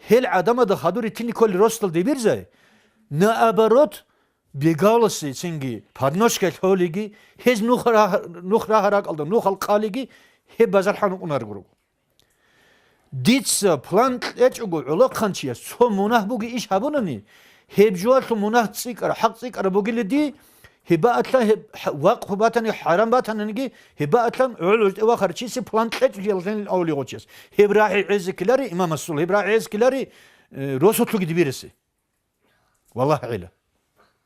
Гьел гӀадамазда хадур ритини кколел росдал дибирзай, наоборот, бегавласе цинги подножкаялъ гьолиги, гьез нух рагь-, нух рагьа-ракӀалда нухал къалиги, гьеб базархӀан вукӀунарго руго. Дица план кьечӀого гӀолохъанчияс цо мунагь бугеб иш гьабунани, гьеб жоялъул мунагь цӀикӀкӀараб, хӀакъ цӀикӀкӀараб бугилиди, гьебаалъа гьеб хӀ-, вакъфу батани, хӀарам батаниги, гьебаалъан гӀол-гӀужтӀе вахарав чиясе план кьечӀого гьелъин авли гъочияс. Гьеб рагӀи гӀезеккилари имамасул, гьеб рагӀи гӀезеккилари, э, росулъуги дибирасе. Валлагь гӀела.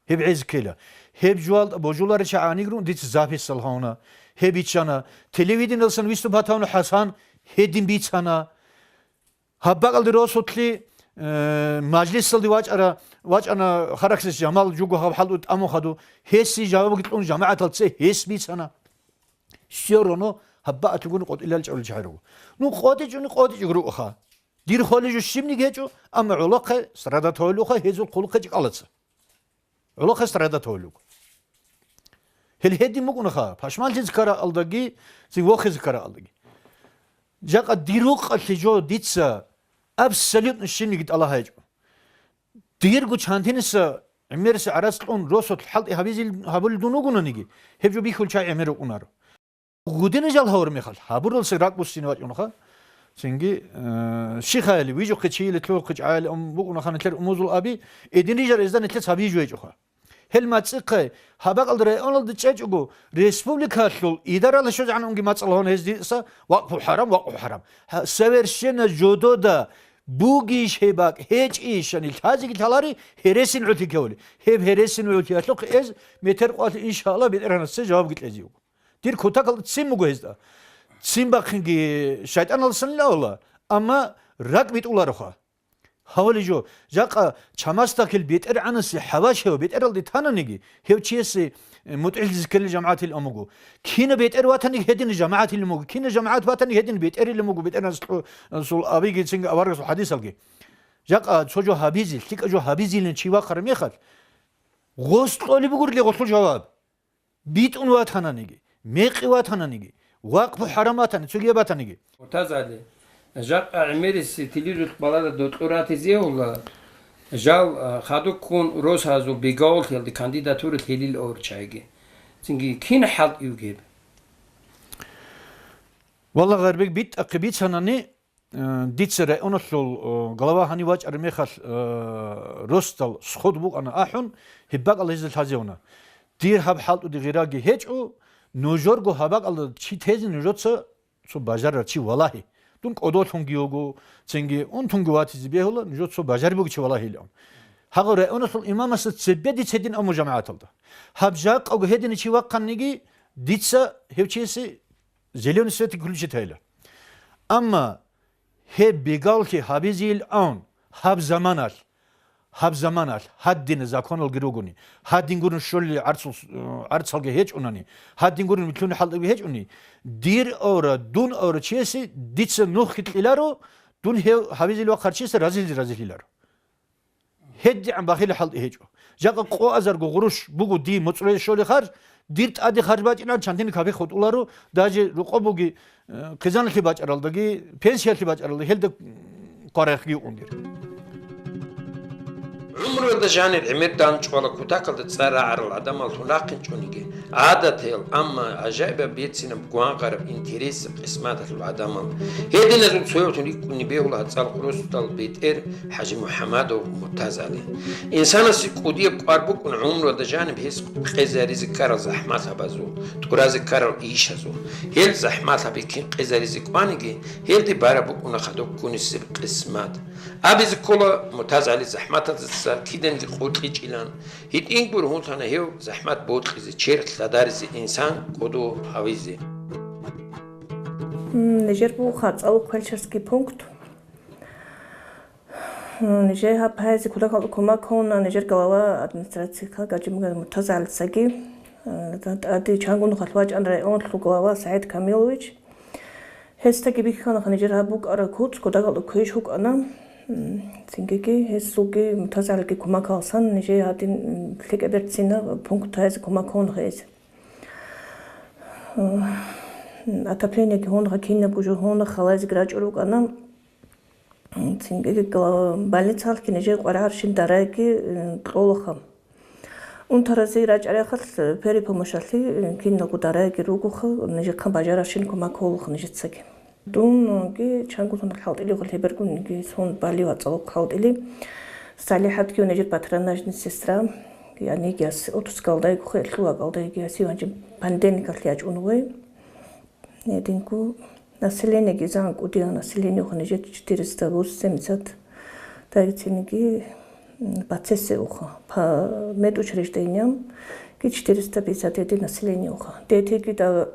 Гьеб гӀез ккела. Гьеб жугьал божуларича гӀанигрун дица записьал гьавна. Гьеб биччана. Телевидениялсан виступ гьатавна ХӀасан, гьедин бицана. Гьаб бакӀалде росулъи, э, мажлисалде вачӀара, вачӀана Харахсис Жамал жуго гьаб хӀалу тӀамун хаду. Гьесие жавабги кьун жамагӀатал цее гьес бицана. Все равно гьаб бакӀалъугун къотӀилал чӀолел чагӀи руго. Ну, къотӀичӀони къотӀичӀого рукӀаха. Дир холел жо щибниги гьечӀо, амма гӀолохъе страдать гьавулевха, гьезул хъулухъе чӀикӀалаца. ГӀолохъе страдать гьавулев. Гьел гьедин букӀунаха, пашманлъизе ккаралдаги, цин вохизе ккаралдаги. Жакъа дир рукъалъе жо дица абсолютно щибниги тӀалаб гьечӀо. Дирго чантиниса гӀемерси гӀарац кьун росулъ хӀалтӀи гьабизил гьабулел дун вугонаниги, гьеб жо бихьул чагӀи гӀемер рукӀунаро. Гъудина жал гьавур мехалъ, гьабуралса ракӀ буссине вачӀунаха. Цинги, э, щихаяли, вижухъе чийиле лъугьухъе чӀаяли ам букӀунаха нилъер умузул аби, эдин рижар эзда нилъец гьабизе жо гьечӀоха. Гьел мацӀихъе, гьаб бакӀалда районалда чӀечӀого, республикалъул идарала щвезегӀан унги мацӀал гьавуна гьез дица, вакъфу хӀарам, вакъфу хӀарам. Гьа, совершенно жодода бугищ гьеб бакӀ, гьечӀищани лъазеги лъалари, гьересин гӀолъи ккевали. Гьеб гьересин гӀолъиялъухъ эз метер къвалъ, иншааллагь, БетӀергьанасда жавабги кьезе вуго. Дир кутакалда ццин буго гьезда. Ццин бахъинги шайтӀаналдасанила авала, амма ракӀ битӀулароха. Гьавали жо, жакъа чамасдакил БетӀергьанасе хӀавашав бетӀералде тананиги, гьев чиясе, э, мутӀигӀлъизе ккелел жамагӀатил амуго. Кина бетӀер ватаниги гьедин жамагӀатилин буго, кина жамагӀат ватаниги гьедин бетӀерилин буго, БетӀергьанас лъу-, сул абиги цинги аварагасул хӀадисалги. Жакъа цо жо гьабизе, лъикӀа жо гьабизилин чи вахъараб мехалъ, гъос кьолеб бугурли гъолъул жаваб. БитӀун ватананиги, мекъи ватананиги, вакъфу хӀарам ватани, цогияб батаниги. Муртазали, жакъа гӀемериси телевизоралъ балада докьуратизе гьула, жал, а, хадуккун росазул бегавуллъиялде кандидатура лъелил аварчагӀиги. Цинги кин хӀалтӀи вугеб? Валла, Гъарбек, битӀахъе бицанани, Э, дица районалъул, э, глава гьанив вачӀараб мехалъ, э, росдал сход букӀана ахӀун, гьеб бакӀал гьезда лъазевуна. Дир гьаб хӀалтӀуде гъираги гьечӀо, нужерго гьаб бакӀалда чи тезе нужеца цо бажарар чи валагьи. Дун кӀодолъунги його, цинги унтунги ватизе бегьула, нужеца цо бажари бугев чи валагьилан. Гьагъав районалъул имамасда цебе дица гьедин аму жамагӀаталда. Гьаб жакъаго гьедин чи вахъаниги, дица гьев чиясе зеленый свет включить гьайла. Амма гьеб бегавлъи гьабизейилан гьаб заманалъ, гьаб заманалъ гьадин законалги ругони, гьадин гурун щолли гӀарцул-, гӀарцалги гьечӀунани, гьадин гурун митлъуни хӀалтӀиги гьечӀуни, дир авара, дун авара чиясе дица нухги кьеларо, дун гьев гьабизел вахъарав чиясе разилизе разилъиларо. ГьедигӀан бахилеб хӀалтӀи гьечӀо. Жакъа къоазарго гъурущ буго дие моцӀроялде щолеб харж, дир тӀаде харж бачӀинан чандин кабихъ хутӀуларо, даже рокъоб буги, э, хъизаналъе бачӀаралдаги, пенсиялъе бачӀаралда, гьелда, м, къваригӀехъги юкъун дир. ГӀумруялда жанир гӀемер данчӀвала кутакалда цӀар рагӀарал гӀадамаллъун рахъинчӀониги, гӀадатиял, амма гӀажаибаб берцинаб гвангъараб интересаб къисматалъул гӀадамал. Гьединазул цоялъун рикӀкӀунеб бегьула гьацӀал росдал бетӀер ХӀажимухӀамадов Муртазали. Инсанасе кӀудияб кӀвар букӀун гӀумруялда жаниб гьес къезаризе ккарал захӀмалъабазул, тӀуразе ккарал ишазул. Гьел захӀмалъаби кин къезаризе кӀваниги, гьелде бараб букӀуна хадуб ккунисеб къисмат. Абизе ккола, Муртазали захӀматаздаса Киданги къотӀичӀилан. ГьитӀинго ругьунлъана гьев захӀмат бокьизе, черх лъадаризе, инсан кӀодо гьавизе. М, нижер буго ХарцӀалухъ фельдшерский пункт. М, нижер гьаб гьайзе кутакалда кумак гьуна нижер глава администрацияха Гажимагомедов МуртазагӀалицаги. М, тӀаде чангун халъ вачӀана районлъул глава СагӀид Камилович. Гьесдаги бихьана нижер гьаб букӀараб куц, кутакалда квеш вукӀана. М, цингиги гьесулги МуртазагӀалиги кумакалсан нижее гьадин, м, лъикӀаб берцина пункт гьайзе кумак гьуна гьез. М, отоплениеги гьуна, кинабго жо гьуна, халайзеги рачӀун рукӀана. М, цингиги гла-, больницалъги нижее къваригӀарщин дарайги, м, кьолаха. Унтаразе рачӀарахъалъ, э, перепомощалъе, э, киналго дарайги ругоха, нижехъан бажарарщин кумак гьолаха нижецаги. Дунги чангулъун хӀалтӀилиха лъебергунги сон бали вацӀалухъ хӀалтӀили. СалихӀатги нижер патронажный сестра, янигияс отпускалдайгухъе, лъугьакӀалдайгияс иванчи понедельникалъ ячӀун вугьай. Гьединго населениеги изан кӀудиял населениеха нижер четыреста восемьдесят, дагицинги, м, процессе уха, по медучреждениям ки четыреста пятьдесят один население уха. Детиги да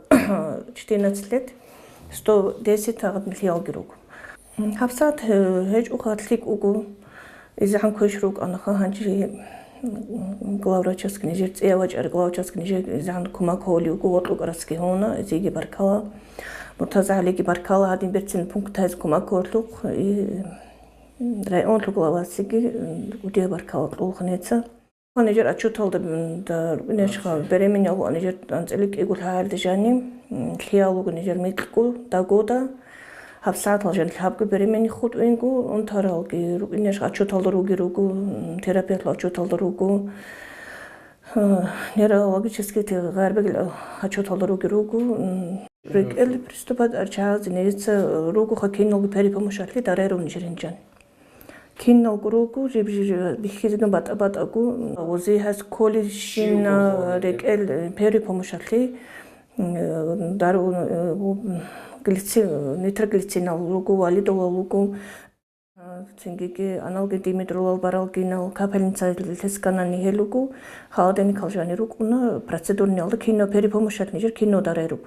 четырнадцать лет, сто десять тагъат милиалги руго. М, гьабсагӀат, э, гьечӀоха лъикӀ уго. ИзегӀан квеш рукӀанаха гьанже, м, главврачасги нижер, цӀия вачӀарай главврачасги нижер изегӀан кумак гьолев вуго, вокьукӀарасги гьуна, эзиги баркала. МуртазагӀалиги баркала, гьадин берцин пункт гьайз кумак гьорлъухъ, и, м, районлъул главасиги, м, кӀудияб баркала кьолаха нижеца. Нижер отчеталда, м, да, рукӀинашха, беременна вугӀан нижер анцӀила кӀиго лъагӀалда жани, м, лъиялуго нижер микьго, дагода, гьабсагӀатал жани лъабго беременна хутӀуинго, унтаралги рукӀинашха, отчеталда руги руго, м, терапевтла отчеталда руго, э, неврологический те-, гъарбегил отчеталда руги руго, м, рекӀел приступат арчагӀазе нижеца ругоха киналго перепомощалъе дарай рун нижер гьинжан. Киналго руго, жиб-жиб бихьизегун батӀа-батӀаго, гъозие гьас кколищина рекӀел, э, первый помощалъе, м, э, дару, э, у, глици-, нитроглицинал руго, валидолал руго, а, цингиги аналгин димедролал, баралгинал, капельница лъесканани гьел руго, холодильникал жани рукӀуна, процедурниялда кино, первый помощалъ нижер кино дарай руго.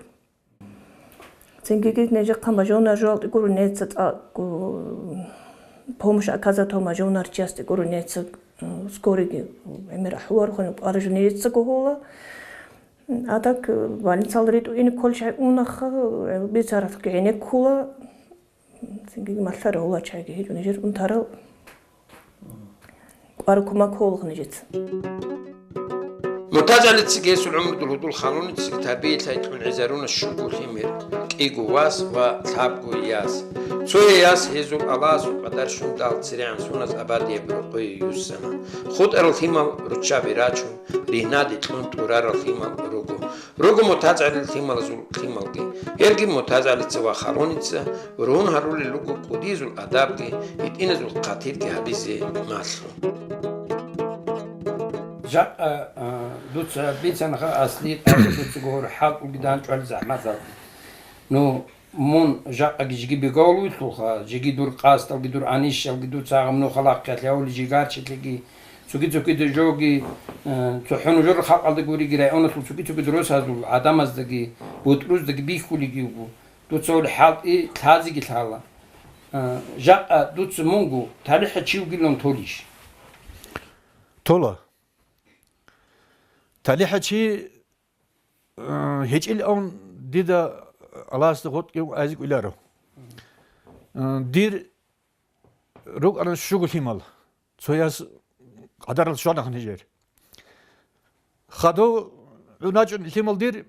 Цингиги нижехъан бажунар жоялде гуро нижеца тӀакӀу, помощь оказатав бажунар чиясде гуро нижеца, м, скорыйги гӀемер ахӀуларухъун кӀвараб жо нижецаго гьола. А так, э, больницал ритӀу ине кколчагӀи унаха, э, бицаралъги гӀенеккула. Цингиги малъа рагьула чагӀиги гьечӀо нижер унтарал. КӀвар кумак гьолаха нижеца. МуртазагӀалициги гьесул гӀумрудул гьудул халунициги тарбиялъай кьун гӀезаруна щуго лъимер, кӀиго вас ва лъабго яс. Цояяс гьезул Аллагьасул къадар щундал церегӀан соназ абадияб рокъое юссана. ХутӀарал лъимал руччаби рачун, ригьнаде кьун тӀурарал лъимал руго. Руго МуртазагӀалил лъималазул лъималги. Гьелги МуртазагӀалица ва халуница ругьун гьарулел руго кӀудиязул адабги, гьитӀиназул хъатирги гьабизе малъун. Жакъа, а, дуца бицанаха асли къаги дуца гугьур хӀалтӀулги данчӀвали захӀматал. Ну, мун жакъаги жеги бегавуллъулха, жеги дур къасдалги, дур анищалги, дуца гъамну халахъялъе авли жигарчилъиги, цоги-цоги жоги, э, цохӀо нужер халкъалда гуриги, районалъул цоги-цоги дурусазул гӀадамаздаги, бутӀруздаги бихьулиги вуго. Дуца гьул хӀалтӀи лъазеги лъала. Э, жакъа дуца мунго талихӀа чи вугилан толищ? Тола. ТалихӀа чи, э, гьечӀил авун дида Аллагьасда гъотӀги айзе кӀвеларо. Э, дир рукӀана щуго лъимал. Цояс къадарал щвана нижер. Хадув гӀуначӀун лъимал дир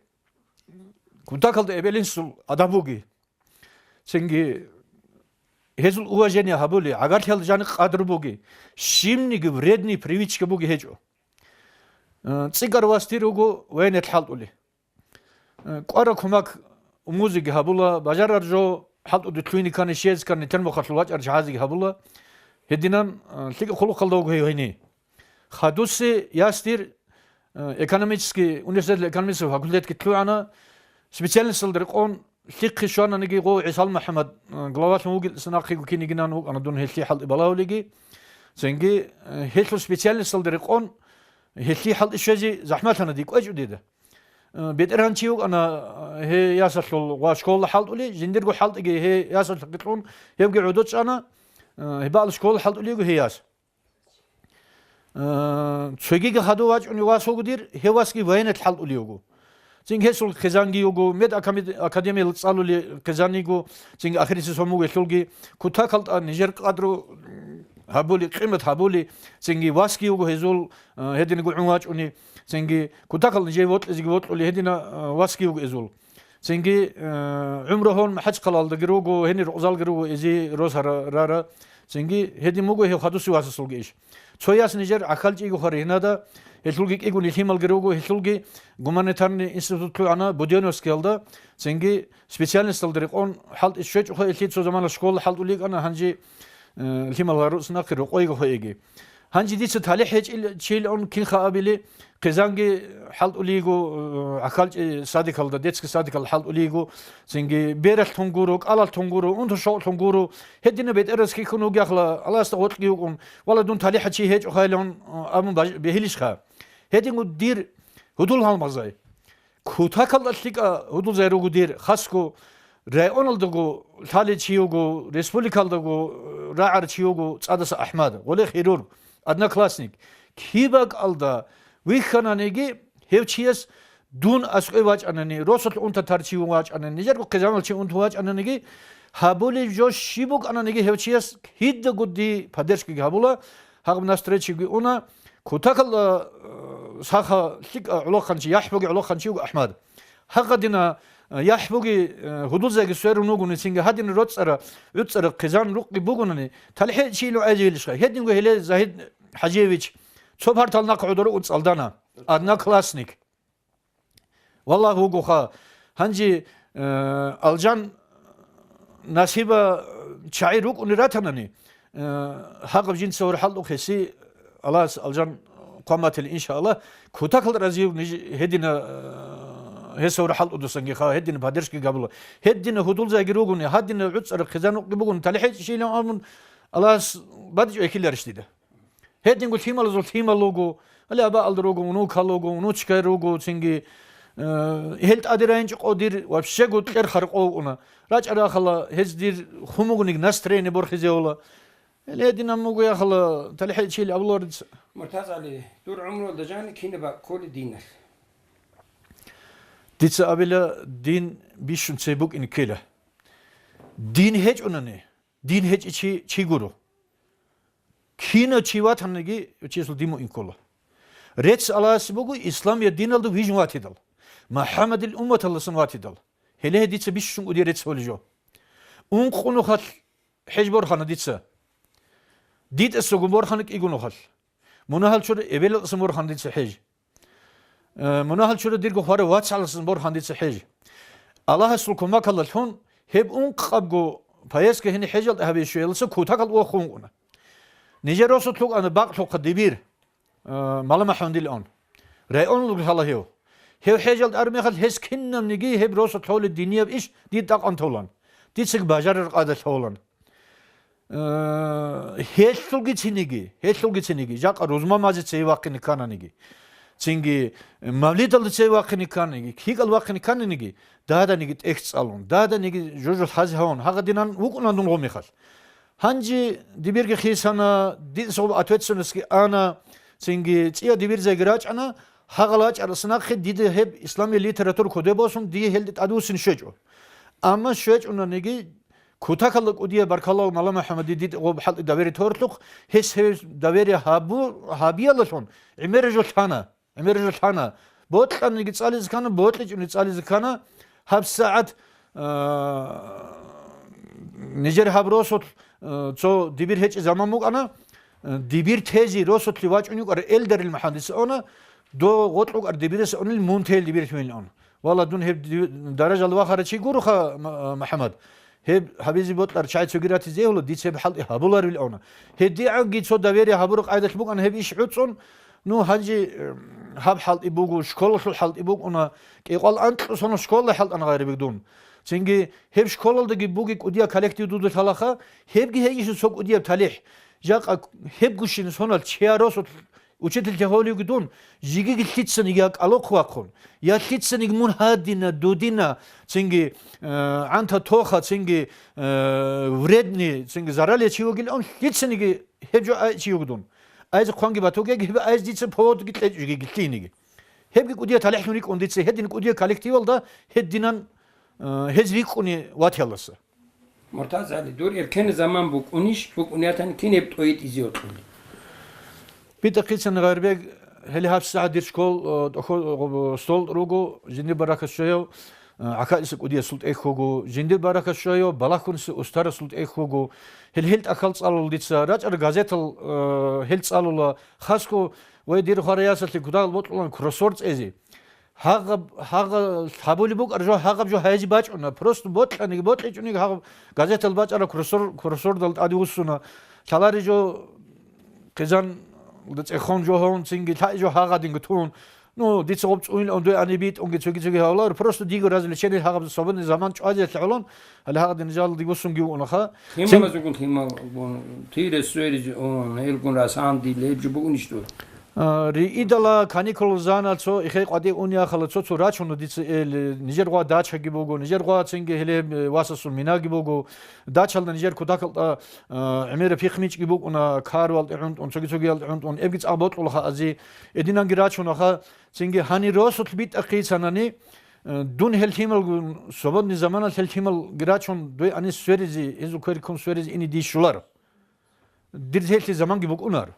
кутакалда эбел-инсул адаб буги. Цинги гьезул уважение гьабули, гӀагарлъиялда жани къадру буги. Щибниги вредный привычка буги гьечӀо. Э, цӀикӀкӀар вас дир руго военный хӀалтӀули. Э, кӀвара кумак умузеги гьабула, бажарар жо хӀалтӀуде лъугьине ккани, щезе ккани, термохалъул вачӀарал чагӀазеги гьабула. Гьединан, э, лъикӀаб хъулухъалда вуго гьев гьенив. Хадуси яс дир, э, экономический, университеталъ экономический факультетги лъугӀана, специальносталда рекъон лъихъе щвананиги гъов ГӀисал МухӀаммад, э, главалъун вугелъан нахъего кинигинан вукӀана дун гьелъие хӀалтӀи балагьулеги. Цинги, э, гьелъул специальносталда рекъон, гьелъие хӀалтӀи щвезе захӀмалъана, дие кӀвечӀо дида. Э, бетӀергьан чи вукӀана, э, гьей ясалъул ва школалда хӀалтӀулей, жиндирго хӀалтӀиги гьей ясалъухъе кьун, гьевги гӀодов чӀана, э, гьеб бакӀалда школалда хӀалтӀулей йиго гьей яс. Э, цогиги хадув вачӀунев вас вуго дир, гьев васги военноялъухъе хӀалтӀулей вуго. Цинги гьесул хъизанги йиго, медакадемиялда цӀалулей хъизан йиго, цинги ахирисеб сон буго гьелъулги, кутакалда нижер къадру гьабулей, къимат гьабулей, цинги васги вуго гьезул, э, гьединго гӀун вачӀуней, цинги кутакалда нижее вокьизеги вокьулей, гьединав, э, васги вуго гьезул. Цинги, э, гӀумру гьавун ХӀачхъалаялдаги руго, гьенир рукъзалги руго эзие росара-, рара. Цинги гьедин буго гьев хадусев васасулги иш. Цо яс нижер ГӀахьалчӀиги хваригьинада, гьелъулги кӀигун лъималги руго, гьелъулги гуманитарный институт лъугӀана Будённовскиялда, цинги специальносталда рекъон хӀалтӀи щвечӀоха, гьелъие цо замана школалда хӀалтӀулей йикӀана, гьанже, э, лъимал гьаруцин ахъе рокъойги хвеги. Гьанже дица талихӀ гьечӀел чийилан кин хабилей, хъизанги хӀалтӀулей йиго, э, ГӀахьалчӀи садикалда, детский садикалда хӀалтӀулей йиго, цинги бералъун гуро, кӀалалъун гуро, унтушалъун гуро, гьединаб бетӀерас хьихьун вугехъала, Аллагьасда гъоркьги вукӀун, вала, дун талихӀав чи гьечӀо хайилан, э, абун баж-, бегьилищха? Гьединго дир гьудул гьалмагъзай. Кутакалда лъикӀа гьудулзай руго дир, хасго районалдаго лъалев чи вуго, республикалдаго рагӀарав чи вуго ЦӀадаса АхӀмад, гъоле хирург, одноклассник. Киб бакӀалда вихьананиги, гьев чияс дун аскӀове вачӀанани, росулъ унтарав чи вачӀанани, нижерго хъизанал чи унтун вачӀананиги, гьабулеб жо щиб букӀананиги, гьев чияс кидаго дие поддержкаги гьабула, гьаб настроечиги уна, кутакалда, э, сахав лъикӀав гӀолохъанчи, яхӀ бугев гӀолохъанчи вуго АхӀмад. Гьагъадина, э, яхӀ бугев, э, гьудулзайги сверун вугони, цинги гьадинаб роцӀцӀараб, гӀуцӀцӀараб хъизан рукъги бугони, талихӀ чи лугӀайзе гьелищха? Гьединго гьеле Загьид ХӀажиевич цо партал нахъ гӀодор вукӀун цӀалдана. Одноклассник. Валлагь, вугоха. Гьанже, э, Алжан Насиба чагӀи рукӀунел ратанани, э, гьагъаб жинца гьур хӀалтӀухъеси, Аллагьас Алжан хъван батила, иншааллагь, кутакалда разиюг ниж гьедина, э, гьес гьур хӀалтӀудасанги ха, гьедина поддержкаги гьабула. Гьедина гьудулзайги ругони, гьадина гӀуцӀараб хъизан рукъги бугони, талихӀ гьечӀищилан абун, Аллагьас бадичӀо эхиларищ дида. Гьединго лъималазул лъимал вуго, гьале абаалда руго, внукал руго, внучкай руго, цинги, э, гьел тӀаде райинчӀо къо дир вообще-го кьер харкъов вукӀуна. РачӀарахъала гьез дир хун бугониги настроение борхизевула. Гьел гьединаб буго яхъала, талихӀ гьечӀищилан абуларица. МуртазагӀали, дур гӀумруялда жаниб кинаб бакӀ кколеб диналъ? Дица абила, дин бищун цебе букӀине ккела. Дин гьечӀунани, дин гьечӀев чи, чи гуро. Кинав чи ватаниги, чиясул дин муъин ккола. Рецц Аллагьасе буго исламияб диналда вижун ватидал, МухӀаммадил умматалдасан ватидал. Гьеле дица бищун кӀудияб рецц гьолеб жо. Ункъо нухалъ хӀеж борхана дица. Дидасаго борхана кӀиго нухалъ. Мунагьал чура эбелалдасан борхана дица хӀеж. Э, мунагьал чура дирго хварав вацаласан борхана дица хӀеж. Аллагьасул кумакалдалъун гьеб ункъабго поездка гьениб хӀежалда гьабизе щвеялдаса кутакалда вохун вукӀуна. Нижер росулъ вукӀана бакълъухъа дибир, э, Малама ХӀамадил он. Районалдаго лъала гьев. Гьев хӀежалде араб мехалъ гьес кинабниги гьеб росулъ гьолеб динияб иш дида тӀакӀван толан. Дицаги бажарараб къайдалъ гьолан. Э, гьелъулги цинги, гьелъулги цинги, жакъа рузма мазе цеве вахъине ккананиги, цинги мавлидалда цеве вахъине ккананиги, кигӀал вахъине ккананиги, даданиги тӀехь цӀалун, даданиги жо-жо лъазе гьавун, гьагъадинан вукӀуна дун гъо мехалъ. Гьанже дибирги хисана, дидаса гъоб ответственностьги ана, цинги цӀия дибирзайги рачӀана, гьагъал вачӀараса нахъе дида гьеб исламияб литература кодобе босун, дие гьелде тӀадвуссине щвечӀо. Амма щвечӀунаниги, кутакалда кӀудияб баркалла Малама ХӀамаде дида гъоб хӀалтӀи доверие торлъухъ, гьес гьеб доверие гьабу-, гьабиялдалъун гӀемер жо лъана, гӀемер жо лъана. Бокьаниги цӀализе ккана, бокьичӀони цӀализе ккана. ГьабсагӀат, а, нижер гьаб росулъ, а, цо дибир гьечӀеб заман букӀана, а, дибир тезе росулъе вачӀун вукӀарав Эльдарил МухӀамадица она, дов гъоркь вукӀарав дибирас унел мун тел дибирлъун он. Валла, дун гьеб ди-, даражалда вахарав чи гуроха, Ма-, МухӀамад. Гьеб гьабизе бокьараб чагӀи цоги ратизе гьула, дица гьеб хӀалтӀи гьабуларевилан. ГьедигӀанги цо доверие гьабураб къайдалъ букӀана гьеб иш гӀуцӀун. Ну, гьанже, э, гьаб хӀалтӀи буго, школалъул хӀалтӀи букӀуна, кӀикъоялда анкьго соналъ школа хӀалтӀана гъайрабигдун. Цинги гьеб школалдаги буги кӀудияб коллектив дуда лъалаха, гьебги гьейищин цо кӀудияб талихӀ. Жакъа гьебгощин сонал чияр росулъ учительлъи гьолиги дун, жигиги лъицаниги я кӀалохъ вахъун, я лъицаниги мун гьадина, дудина, цинги, э, гӀанта тоха, цинги, э, вредный, цинги заралия чи вугилан, лъицаниги гьеб жо ай чи вугдун. Айзе хъванги батугеги, гьеб айз дица поводги кьечӀ жигиги лъиниги. Гьебги кӀудияб талихӀлъун рикӀкӀун дица, гьедин кӀудияб коллективалда гьединан, э, гьез рикӀкӀуни ватиялдаса. МуртазгӀали, дур эркенаб заман букӀунищ, букӀунатани кин гьеб тӀойтӀизе гьоркьоб? БитӀахъицан, Гъайрбек, гьеле гьаб сагӀат дир школ, э, тӀохо-, э, стол руго, жиндир баракат щвеяв, э, ГӀакаиса кӀудиясул тӀехь вуго, жиндир баракат щвеяв, Балагьуниса устарасул тӀехь вуго. Гьел, гьел тӀахьал цӀалула дица, рачӀарал газетал, э, гьел цӀалула, хасго, вай, дир хварай ясалъе кутакал бокьулаан кроссворд цӀезе. Гьагъаб, гьагъа лъабулеб букӀараб жо, гьагъаб жо гьайзе бачӀуна. Просто бокьаниги, бокьичӀониги гьагъаб газетал бачӀараб кроссор-, кроссвордал тӀаде вуссуна. Лъалари жо хъизан цӀехон жо гьавун, цинги лъаи жо гьагъадинги тун. Ну, дица гъоб цӀуйилан дуй ани битӀунги цоги-цоги гьавлар. Просто диго развлечение гьагъаб свободный заман чӀвазелъ гӀолон, гьале гьагъадин жал дигусунги вугӀунаха. Цин- Лъималазулгун лъимал, бон, тире суэризе, он, элгун расанди, леб жо бугунищ дур? А, риидала каникул зана цо ихе къватӀи унеяхъала цо-цо рачуна дица эл, нижер гъва дачаги буго, нижер гъва цинги гьеле, э, васасул минаги буго, дачалда нижер кутакалда, а, гӀемераб пихъмичӀги букӀуна, карвалде гӀунтӀун, цоги-цогиялде гӀунтӀун, эбги цӀакъ бокьулаха ази, эдинанги рачунаха, цинги гьанир росулъ битӀахъицанани, э, дун гьел лъималгун, свободный заманалъ гьел лъималги рачун, дуй анис сверизе, гьезул квер ккун сверизе ине дийщуларо. Дир гьелъи заманги букӀунар.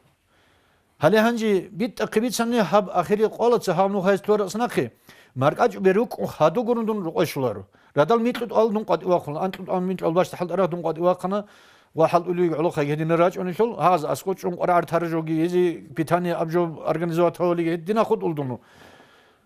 Гьале гьанже битӀахъе бицани гьаб ахири къвалаца гьав нух гьайс лъугьарас нахъе, маркӀачӀубе рукӀун хадугурун дун рукъой щоларо. Радал микьутӀал дун къватӀивахъуна, анкьутӀал микьал бащда хӀалтӀарагь дун къватӀивахъана ва хӀалтӀулевги гӀолохъайги гьедина рачӀунелъул, гьагъаз аскӀо чӀун къварагӀар таражоги, гьези питание аб жо организовать гьавалиги гьедина хутӀул дуну.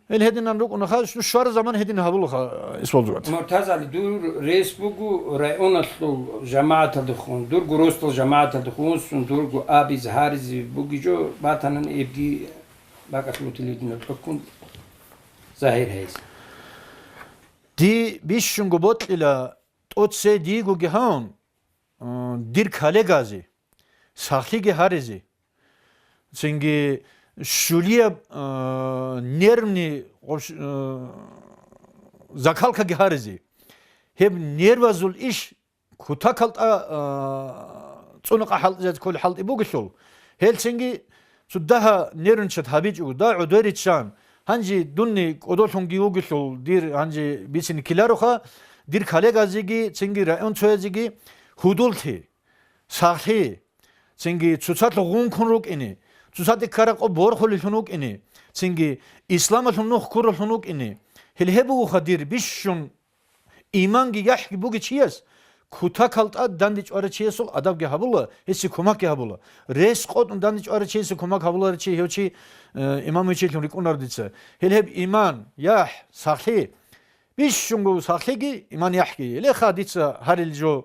Ил гьединан рукӀунаха, ну, щвараб заман гьедин гьабулаха, Исвалдуват. МуртазгӀали, дур рес буго районалъул жамагӀаталдехун, дурго росдал жамагӀаталдехун, сун дурго абизе, гьаризе бугеб жо батанани эбги бакӀалъулъ телевидение тӀокӀкӀун загьир гьайзе. Ди бищунго бокьила тӀоце дигоги гьавун, э, дир коллегазе, сахлъиги гьаризе, цинги щулияб, э, нервный, в общем, э, закалкаги гьаризе. Гьеб нервазул иш кутакалда, э, цӀунакъа хӀалтӀизазе кколеб хӀалтӀи бугелъул, гьел цинги цо дагьа нервничать гьабичӀого, дагьа гӀодой риччан, гьанже дунни кӀодолъунги вугелъул, дир гьанже бицине ккелароха, дир коллегазеги, цинги район цоязеги гьудуллъи, сахлъи, цинги цоцалъ гъункун рукӀине, цоцаде ккараб къо борхулелъун вукӀине, цинги исламалъул нух ккуралъун вукӀине. Гьел гьеб бугоха дир бищун иманги яхӀги бугев чияс, кутакалда данде чӀварав чиясул адабги гьабула, гьесие кумакги гьабула. Рес къотӀун данде чӀварав чиясе кумак гьабуларев чи гьев чи, э, имамичилъун рикӀкӀунар дица. Гьел гьеб иман, яхӀ, сахлъи, бищунго сахлъиги, иман-яхӀги. Гьелеха дица гьарил жо,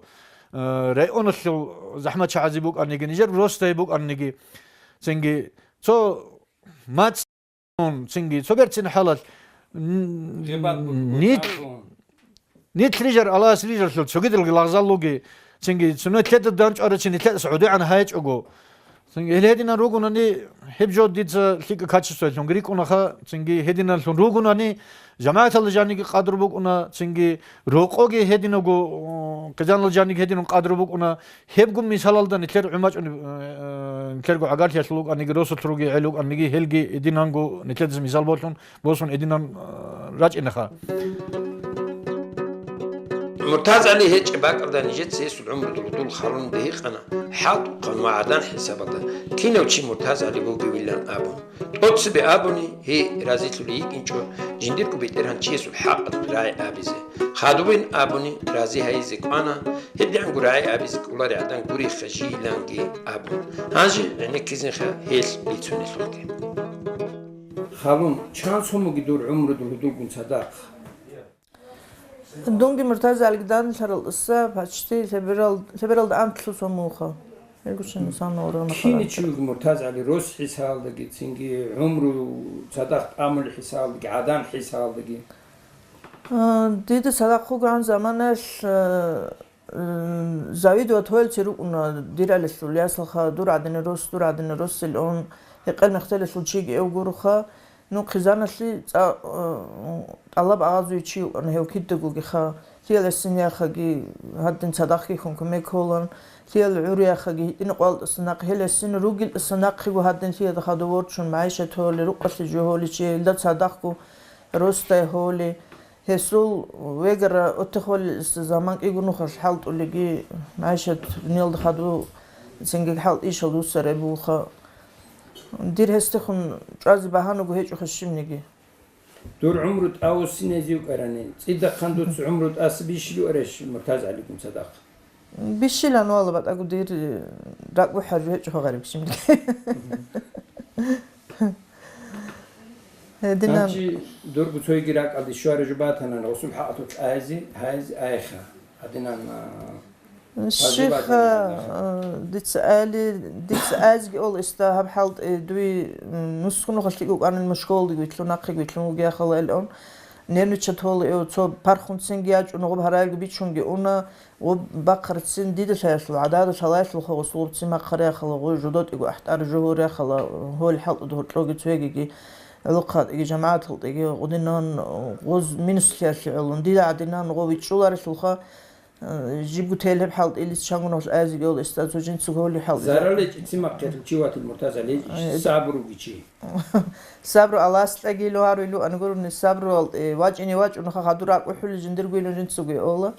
э, районалъул захӀмачагӀазе букӀаниги, нижер росдае букӀаниги, цинги цо мацӀун, цинги цо берцин хӀалалъ, н-, Гъибат бу-, нилъ, бутӀакъун. Нилъ рижар, Аллагьас рижарлъул цогидалги лагъзал луги, цинги цо нилъеда данчӀварав чи нилъеца гӀодегӀан гьайчӀого, цинги гьел гьединан ругонани, гьеб жо дица лъикӀа качествоялъунги рикӀкӀунаха, цинги гьединаллъун ругонани, жамагӀаталда жаниги къадру букӀуна, цинги рокъоги гьединаго, о, хъизаналда жаниги гьединан къадру букӀуна. Гьебго мисалалда нилъер гӀумачӀун, э, нилъерго гӀагарлъиялъул вукӀаниги, росулъ руги гӀел вукӀаниги, гьелги гьединанго нилъедазе мисал болъун, босун гьединан, э, рачӀинаха. МуртазгӀали гьечӀеб бакӀалда нижеца гьесул гӀумру дулгьун халун бихьана, хӀалтӀухъан ва гӀадан хӀисабалда, кинав чи МуртазгӀали вугевилан абун. ТӀоцебе абуни, гьей разилъулей йикӀинчӀо жиндирго бетӀергьанчиясул хӀакъалъулъ рагӀи абизе. Хадубин абуни, рази гьайизе кӀвана, гьебгӀанго рагӀи абизе кӀоларел гӀадан гуриха жийиланги абун. Гьанже гӀенеккизеха гьелъ бицунелъулги. Халун, чан сомуги дур гӀумрудул гьудулгун цадахъ? Дунги МуртазгӀалиги данделъарал тӀаса почти лъеберал-, лъебералда анлъго сомуха. Гьелгощин сан оргъана Кини харантар. Чи вуго МуртазгӀали рос хӀисалдаги, цинги гӀумру цадахъ тӀамул хӀисалдаги, гӀадан хӀисалдаги? Э, дида цадахъ вугогӀан заманалъ, э, э, завидовать гьоялчи рукӀуна дир алилъул ясалха, дур гӀадинал рос, дур гӀадинал росил ун, гьекъел-мехтелалъул чиги эв гуроха. Ну, хъизаналъе цӀа-, э, тӀалаб агъазуй чи вукӀана гьев кидагогиха. Лъияласин яхаги гьадин цадахъги хьун кумек гьолан, лъиял гӀур яхаги гьитӀина къвалтӀаса нахъ гьеласин ругелтӀаса нахъего гьадин лъиялда хадув ворчун, магӀишат гьоли, рукъалъе жо гьоли, чияйилда цадахъго росдай гьоли. Гьесул вегара отехвалилса заман кӀиго нухалъ хӀалтӀулеги, магӀишат дунялда хадув цинги хӀалтӀишал дуссараб булха. Дир гьесдехун чӀвазе багьанаго гьечӀоха щибниги. Дур гӀумру тӀавуссинезив кӀарани, цӀидахъан дуца гӀумру тӀаса бищил вараш, МуртазгӀалигун цадахъ? Бищилан вала батӀаго дир ракӀбухӀаржу гьечӀо гъариб щибниги. Гьединан. Гьанчи дурго цойги ракӀалде щвара жубатанан, Расул хӀакъатулъ айзи, гьайзи айха. Гьадинан, а, Щиха, э, дица али, дица айзги ол иста гьаб хӀалтӀи дуй, м, нусгунуха лъикӀ вукӀанин мушколдиги витлъун, нахъеги витлъун вугеяхъала ил он. Нервничать гьола эв, цо пархунцинги ячӀун, гъоб гьарайги бичунги уна, гъоб бахъарцин дида лъаялъул, гӀадада лъалаялъулха гъосул гъобцин махъараяхъала, гъой жодотӀиго ахӀтӀар жо гьоряхъала, гьол хӀалтӀуда гьоркьоги цвегиги, гӀолохъатӀиги, жамагӀаталдеги, гъудинан, гъоз минуслъиялъе гӀолун, дида гӀадинан гъов вичӀчӀуларелъулха, Э, жибго телеб хӀалтӀилис чангунал айзиги ол эста цо жинцаго гьолеб хӀалтӀи. Зарал гьечӀи цимахъе чи ватил, МуртазгӀали, э, сабруги чи. Сабру Аллагьас кьеги лугьару луан гурони сабру ал, э, вачӀине вачӀунаха хадур акӀухӀули жиндирго илан жинцаго ола.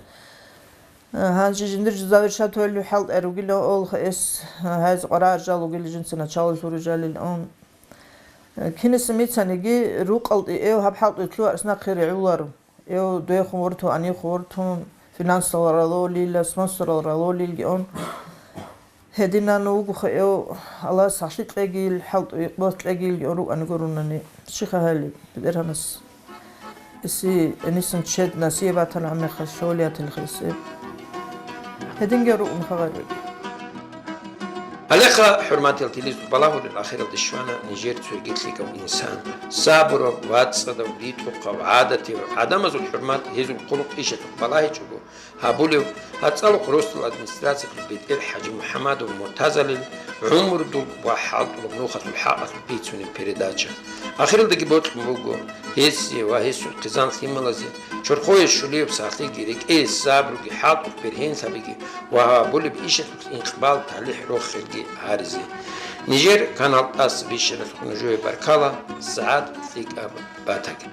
Э, гьанже жиндир завершат гьолеб хӀалтӀи ругила олха эс, э, гьайз къварагӀат жал угили жинца начало лъури жалил он. Э, киниса мицаниги рукъалде эв гьаб хӀалтӀи лъугьарас нахъе регӀуларо. Эв дуехун вортун, анихъ вортун, финансал ралолила, спонсорал ралолилги он. Гьединан вугоха эв, Аллагьас сахлъи кьегил, хӀалтӀу икъбас кьегилги он рукӀани гурунани. Щиха гьали, БетӀергьанас. Эси, энисан чед насие батан гӀаммеха шолиятил хисеб. Гьединги рукӀун хабар. Гьалекъа, хӀурматиял телезул балагьулел, ахиралде щвана нижер цоги лъикӀав инсан, сабурав, вацӀцӀадав, ритӀухъав, гӀадатив, гӀадамазул хӀурмат, гьезул хъулухъ ишалъухъ балагьичӀого гьабулев, ГьацӀалухъ росдал администрациялъул бетӀер ХӀажимухӀамадов МуртазгӀалил гӀумрудул ва хӀалтӀулаб нухалъул хӀакъалъулъ бицунеб передача. Ахиралдаги бокьун буго гьесие ва гьесул хъизан-лъималазе чорхое щулияб сахлъиги, рекӀее сабруги, хӀалтӀухъ бергьенлъабиги ва гьабулеб ишалъулъ инкъбал-талихӀ рохелги гьаризе. Нижер канал тӀаса бищаралъухъ нужее баркала, сагӀат лъикӀаб батаги.